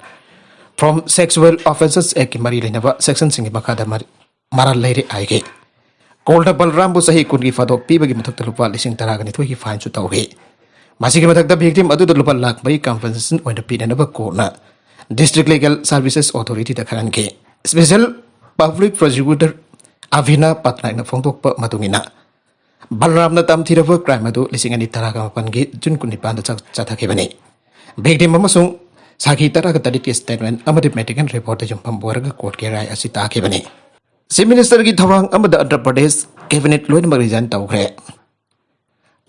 from Sexual Offences Actꯀꯤ ꯃꯔꯤ ꯂꯩꯅꯕ ꯁꯦꯛꯁꯟꯁꯤꯡꯒꯤ ꯃꯈꯥꯗ ꯃꯔꯤ ꯃꯔꯥꯜ ꯂꯩꯔꯦ ꯍꯥꯏꯈꯤ꯫ ꯀꯣꯔꯠꯅ ꯕꯜꯔꯥꯝꯕꯨ ꯆꯍꯤ ꯀꯨꯟꯒꯤ ꯐꯥꯗꯣꯛ ꯄꯤꯕꯒꯤ ꯃꯊꯛꯇ ꯂꯨꯄꯥ ꯂꯤꯁꯤꯡ ꯇꯔꯥꯒ ꯅꯤꯊꯣꯏꯒꯤ ꯐꯥꯏꯟꯁꯨ ꯇꯧꯈꯤ꯫ ꯃꯁꯤꯒꯤ ꯃꯊꯛꯇ victim ꯑꯗꯨꯗ ꯂꯨꯄꯥ ꯂꯥꯈ ꯃꯔꯤ compensation ꯑꯣꯏꯅ ꯄꯤꯅꯅꯕ ꯀꯣꯔꯠꯅ District Legal Services Authorityꯗ ꯈꯪꯍꯟꯈꯤ꯫ Special Public Prosecutor ꯑꯚꯤꯅꯥ ꯄꯠꯅꯥꯏꯛꯅ ꯐꯣꯡꯗꯣꯛꯄ ꯃꯇꯨꯡ ꯏꯟꯅ, ꯕꯜꯔꯥꯝꯅ ꯇꯝꯊꯤꯔꯕ ꯀ꯭ꯔꯥꯏꯝ ꯑꯗꯨ ꯂꯤꯁꯤꯡ ꯑꯅꯤ ꯇꯔꯥꯒ ꯃꯥꯄꯟꯒꯤ ꯖꯨꯟ ꯀꯨꯟꯅꯤꯄꯥꯟꯗ ꯆꯠꯊꯈꯤꯕꯅꯤ꯫ Victim ꯑꯃꯁꯨꯡ ꯁꯥꯈꯤ ꯇꯔꯥꯒ ꯇꯔꯦꯠꯀꯤ statement ꯑꯃꯗꯤ medical reportꯇ ꯌꯨꯝꯐꯝ ꯑꯣꯏꯔꯒ ꯀꯣꯔꯠꯀꯤ ꯔꯥꯏ ꯑꯁꯤ ꯇꯥꯈꯤꯕꯅꯤ꯫ Chief Ministerꯒꯤ ꯊꯧꯔꯥꯡ ꯑꯃꯗ ꯑꯟꯙ꯭ꯔ ꯄ꯭ꯔꯗꯦꯁ cabinet ꯂꯣꯏꯅꯃꯛ resign ꯇꯧꯈ꯭ꯔꯦ꯫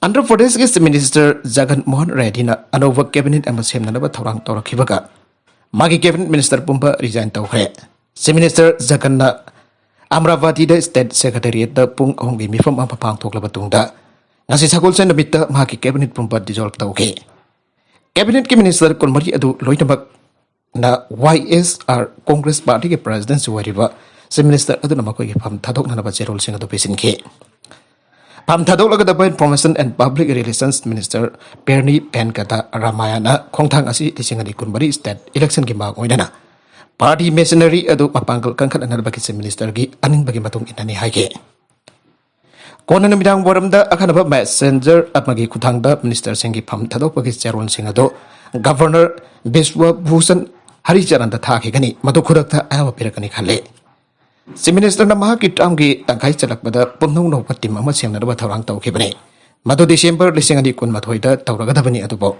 ꯑꯟꯙ꯭ꯔ ꯄ꯭ꯔꯗꯦꯁꯀꯤ Chief Minister ꯖꯒꯟ ꯃꯣꯍꯟ ꯔꯦꯗꯤꯅ ꯑꯅꯧꯕ cabinet ꯑꯃ ꯁꯦꯝꯅꯅꯕ ꯊꯧꯔꯥꯡ ꯇꯧꯔꯛꯈꯤꯕꯒ ꯃꯥꯒꯤ cabinet minister ꯄꯨꯝꯕ resign ꯇꯧꯈ꯭ꯔꯦ꯫ Chief Minister ꯖꯒꯟꯅ ꯑꯃꯔꯥꯕꯥꯗꯤꯗ state secretariatꯇ ꯄꯨꯡ ꯑꯍꯨꯝꯒꯤ ꯃꯤꯐꯝ ꯑꯃ ꯄꯥꯡꯊꯣꯛꯂꯕ ꯇꯨꯡꯗ ꯉꯁꯤ ꯁꯒꯣꯜꯁꯦꯟ ꯅꯨꯃꯤꯠꯇ ꯃꯍꯥꯛꯀꯤ cabinet ꯄꯨꯝꯕ dissolve ꯇꯧꯈꯤ꯫ Cabinetꯀꯤ minister ꯀꯨꯟꯃꯔꯤ ꯑꯗꯨ ꯂꯣꯏꯅꯃꯛꯅ YSR Congress partyꯒꯤ presidentꯁꯨ ꯑꯣꯏꯔꯤꯕ Chief Minister ꯑꯗꯨꯅ ꯃꯈꯣꯏꯒꯤ ꯐꯝ ꯊꯥꯗꯣꯛꯅꯅꯕ ꯆꯦꯔꯣꯜꯁꯤꯡ ꯑꯗꯨ ꯄꯤꯁꯤꯟꯈꯤ꯫ ꯐꯝ ꯊꯥꯗꯣꯛꯂꯒꯗꯕ Information and Public Relations Minister ꯄꯦꯔꯅꯤ Venkata ꯔꯥꯃꯥꯌꯥꯅ ꯈꯣꯡꯊꯥꯡ ꯑꯁꯤ ꯂꯤꯁꯤꯡ ꯑꯅꯤ ꯀꯨꯟꯃꯔꯤ state electionꯒꯤ ꯃꯥꯡ ꯑꯣꯏꯅꯅ party machinery ꯑꯗꯨ ꯃꯄꯥꯡꯒꯜ ꯀꯟꯈꯠꯅꯅꯕꯒꯤ Chief Ministerꯒꯤ ꯑꯅꯤꯡꯕꯒꯤ ꯃꯇꯨꯡ ꯏꯟꯅꯅꯤ ꯍꯥꯏꯈꯤ꯫ ꯀꯣꯟꯅ ꯅꯨꯃꯤꯗꯥꯡ ꯋꯥꯏꯔꯝꯗ ꯑꯈꯟꯅꯕ messenger ꯑꯃꯒꯤ ꯈꯨꯠꯊꯥꯡꯗ ministerꯁꯤꯡꯒꯤ ꯐꯝ ꯊꯥꯗꯣꯛꯄꯒꯤ ꯆꯦꯔꯣꯜꯁꯤꯡ ꯑꯗꯨ Governor ꯕꯤꯁ꯭ꯋ ꯚꯨꯁꯟ ꯍꯔꯤꯆꯔꯟꯗ ꯊꯥꯈꯤꯒꯅꯤ, ꯃꯗꯨ ꯈꯨꯗꯛꯇ ꯑꯌꯥꯕ ꯄꯤꯔꯛꯀꯅꯤ ꯈꯜꯂꯤ꯫ Chief Ministerꯅ ꯃꯍꯥꯛꯀꯤ termꯒꯤ ꯇꯪꯈꯥꯏ ꯆꯜꯂꯛꯄꯗ ꯄꯨꯝꯅꯧ ꯅꯧꯕ team ꯑꯃ ꯁꯦꯝꯅꯅꯕ ꯊꯧꯔꯥꯡ ꯇꯧꯈꯤꯕꯅꯤ꯫ ꯃꯗꯨ December ꯂꯤꯁꯤꯡ ꯑꯅꯤ ꯀꯨꯟꯃꯥꯊꯣꯏꯗ ꯇꯧꯔꯒꯗꯕꯅꯤ, ꯑꯗꯨꯕꯨ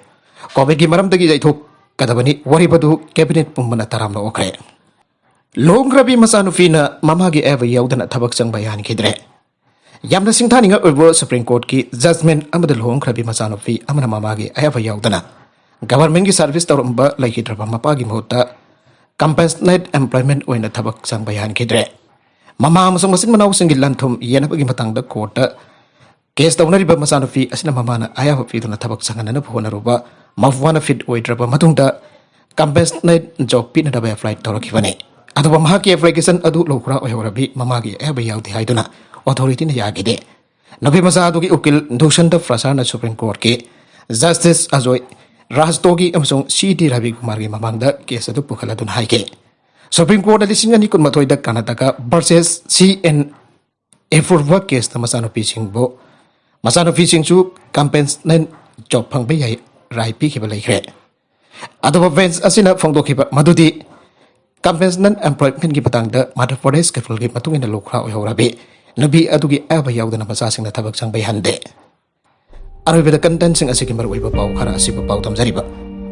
COVIDꯀꯤ ꯃꯔꯝꯗꯒꯤ ꯌꯩꯊꯣꯛꯀꯗꯕꯅꯤ꯫ ꯋꯥꯔꯦꯞ ꯑꯗꯨ cabinet ꯄꯨꯝꯕꯅ ꯇꯔꯥꯝꯅ ꯑꯣꯛꯈ꯭ꯔꯦ꯫ ꯂꯨꯍꯣꯡꯈ꯭ꯔꯕꯤ ꯃꯆꯥꯅꯨꯄꯤꯅ ꯃꯃꯥꯒꯤ ꯑꯌꯥꯕ ꯌꯥꯎꯗꯅ ꯊꯕꯛ ꯆꯪꯕ ꯌꯥꯍꯟꯈꯤꯗ꯭ꯔꯦ꯫ ꯌꯥꯝꯅ ꯁꯤꯡꯊꯥꯅꯤꯡꯉꯥꯏ ꯑꯣꯏꯕ Supreme Courtꯀꯤ judgement ꯑꯃꯗ ꯂꯨꯍꯣꯡꯈ꯭ꯔꯕꯤ ꯃꯆꯥꯅꯨꯄꯤ ꯑꯃꯅ ꯃꯃꯥꯒꯤ ꯑꯌꯥꯕ ꯌꯥꯎꯗꯅ governmentꯀꯤ service ꯇꯧꯔꯝꯕ ꯂꯩꯈꯤꯗ꯭ꯔꯕ ꯃꯄꯥꯒꯤ ꯃꯍꯨꯠꯇ compassionate employment ꯑꯣꯏꯅ ꯊꯕꯛ ꯆꯪꯕ ꯌꯥꯍꯟꯈꯤꯗ꯭ꯔꯦ꯫ ꯃꯃꯥ ꯑꯃꯁꯨꯡ ꯃꯆꯤꯟ ꯃꯅꯥꯎꯁꯤꯡꯒꯤ ꯂꯟ ꯊꯨꯝ ꯌꯦꯟꯅꯕꯒꯤ ꯃꯇꯥꯡꯗ ꯀꯣꯔꯠꯇ ꯀꯦꯁ ꯇꯧꯅꯔꯤꯕ ꯃꯆꯥꯅꯨꯄꯤ ꯑꯁꯤꯅ ꯃꯃꯥꯅ ꯑꯌꯥꯕ ꯄꯤꯗꯨꯅ ꯊꯕꯛ ꯆꯪꯍꯟꯅꯅꯕ ꯍꯣꯠꯅꯔꯨꯕ ꯃꯄꯨꯋꯥꯅ ꯐꯤꯠ ꯑꯣꯏꯗ꯭ꯔꯕ ꯃꯇꯨꯡꯗ compassionate job ꯄꯤꯅꯅꯕ ꯑꯦꯄ꯭ꯂꯥꯏ ꯇꯧꯔꯛꯈꯤꯕꯅꯤ꯫ ꯑꯗꯨꯕꯨ ꯃꯍꯥꯛꯀꯤ ꯑꯦꯄ꯭ꯂꯤꯀꯦꯁꯟ ꯑꯗꯨ ꯂꯧꯈ꯭ꯔꯥ ꯑꯣꯏꯍꯧꯔꯕꯤ ꯃꯃꯥꯒꯤ ꯑꯌꯥꯕ ꯌꯥꯎꯗꯦ ꯍꯥꯏꯗꯨꯅ ꯑꯣꯊꯣꯔꯤꯇꯤꯅ ꯌꯥꯈꯤꯗꯦ꯫ ꯅꯨꯄꯤ ꯃꯆꯥ ꯑꯗꯨꯒꯤ ꯎꯀꯤꯜ ꯗꯨꯁꯟꯇ ꯄ꯭ꯔꯁꯥꯔꯅ ꯁꯨꯄ꯭ꯔꯤꯝ ꯀꯣꯔꯠꯀꯤ ꯖꯁꯇꯤꯁ ꯑꯖꯣꯏ ꯔꯥꯖꯇꯣꯒꯤ ꯑꯃꯁꯨꯡ ꯁꯤ ꯇꯤ ꯔꯕꯤꯀꯨꯃꯥꯔꯒꯤ ꯃꯃꯥꯡꯗ ꯀꯦꯁ ꯑꯗꯨ ꯄꯨꯈꯠꯂꯗꯨꯅ ꯍꯥꯏꯈꯤ꯫ ꯁꯨꯄ꯭ꯔꯤꯝ ꯀꯣꯔꯠꯅ ꯂꯤꯁꯤꯡ ꯑꯅꯤ ꯀꯨꯟꯃꯥꯊꯣꯏꯗ ꯀꯔꯅꯥꯇꯀꯥ ꯚꯔꯁꯦꯁ ꯁꯤ ꯑꯦꯟ ꯑꯦꯐꯨꯔꯕ ꯀꯦꯁꯇ ꯃꯆꯥꯅꯨꯄꯤꯁꯤꯡꯕꯨ, ꯃꯆꯥꯅꯨꯄꯤꯁꯤꯡꯁꯨ compassionate job ꯐꯪꯕ ꯌꯥꯏ ꯔꯥꯏ ꯄꯤꯈꯤꯕ ꯂꯩꯈ꯭ꯔꯦ꯫ ꯑꯗꯨꯕꯨ ꯕꯦꯟꯆ ꯑꯁꯤꯅ ꯐꯣꯡꯗꯣꯛꯈꯤꯕ ꯃꯗꯨꯗꯤ compassionate employmentꯀꯤ ꯃꯇꯥꯡꯗ ꯃꯙ꯭ꯌ ꯄ꯭ꯔꯗꯦꯁ ꯀꯦꯐꯜꯒꯤ ꯃꯇꯨꯡ ꯏꯟꯅ ꯂꯧꯈ꯭ꯔꯥ ꯑꯣꯏꯍꯧꯔꯕꯤ ꯅꯨꯄꯤ ꯑꯗꯨꯒꯤ ꯑꯌꯥꯕ ꯌꯥꯎꯗꯅ ꯃꯆꯥꯁꯤꯡꯅ ꯊꯕꯛ ꯆꯪꯕ ꯌꯥꯍꯟꯗꯦ꯫ ꯑꯔꯣꯏꯕꯗ contentꯁꯤꯡ ꯑꯁꯤꯒꯤ ꯃꯔꯨꯑꯣꯏꯕ ꯄꯥꯎ ꯈꯔ ꯑꯁꯤꯕꯨ ꯄꯥꯎ ꯇꯝꯖꯔꯤꯕ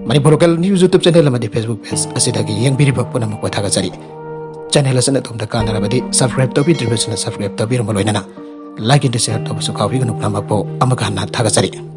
Manipur local news YouTube channel ꯑꯃꯗꯤ Facebook ꯄꯦꯖ ꯑꯁꯤꯗꯒꯤ ꯌꯦꯡꯕꯤꯔꯤꯕ ꯄꯨꯝꯅꯃꯛꯄꯨ ꯊꯥꯒꯠꯆꯔꯤ꯫ ꯆꯦꯅꯦꯜ ꯑꯁꯤꯅ ꯑꯗꯣꯝꯗ ꯀꯥꯟꯅꯔꯕꯗꯤ subscribe ꯇꯧꯕꯤꯗ꯭ꯔꯤꯕꯁꯤꯡꯅ subscribe ꯇꯧꯕꯤꯔꯝꯕ ꯂꯣꯏꯅꯅ like and share ꯇꯧꯕꯁꯨ ꯀꯥꯎꯕꯤꯒꯅꯨ꯫ ꯄꯨꯝꯅꯃꯛꯄꯨ ꯑꯃꯨꯛꯀ ꯍꯟꯅ ꯊꯥꯒꯠꯆꯔꯤ꯫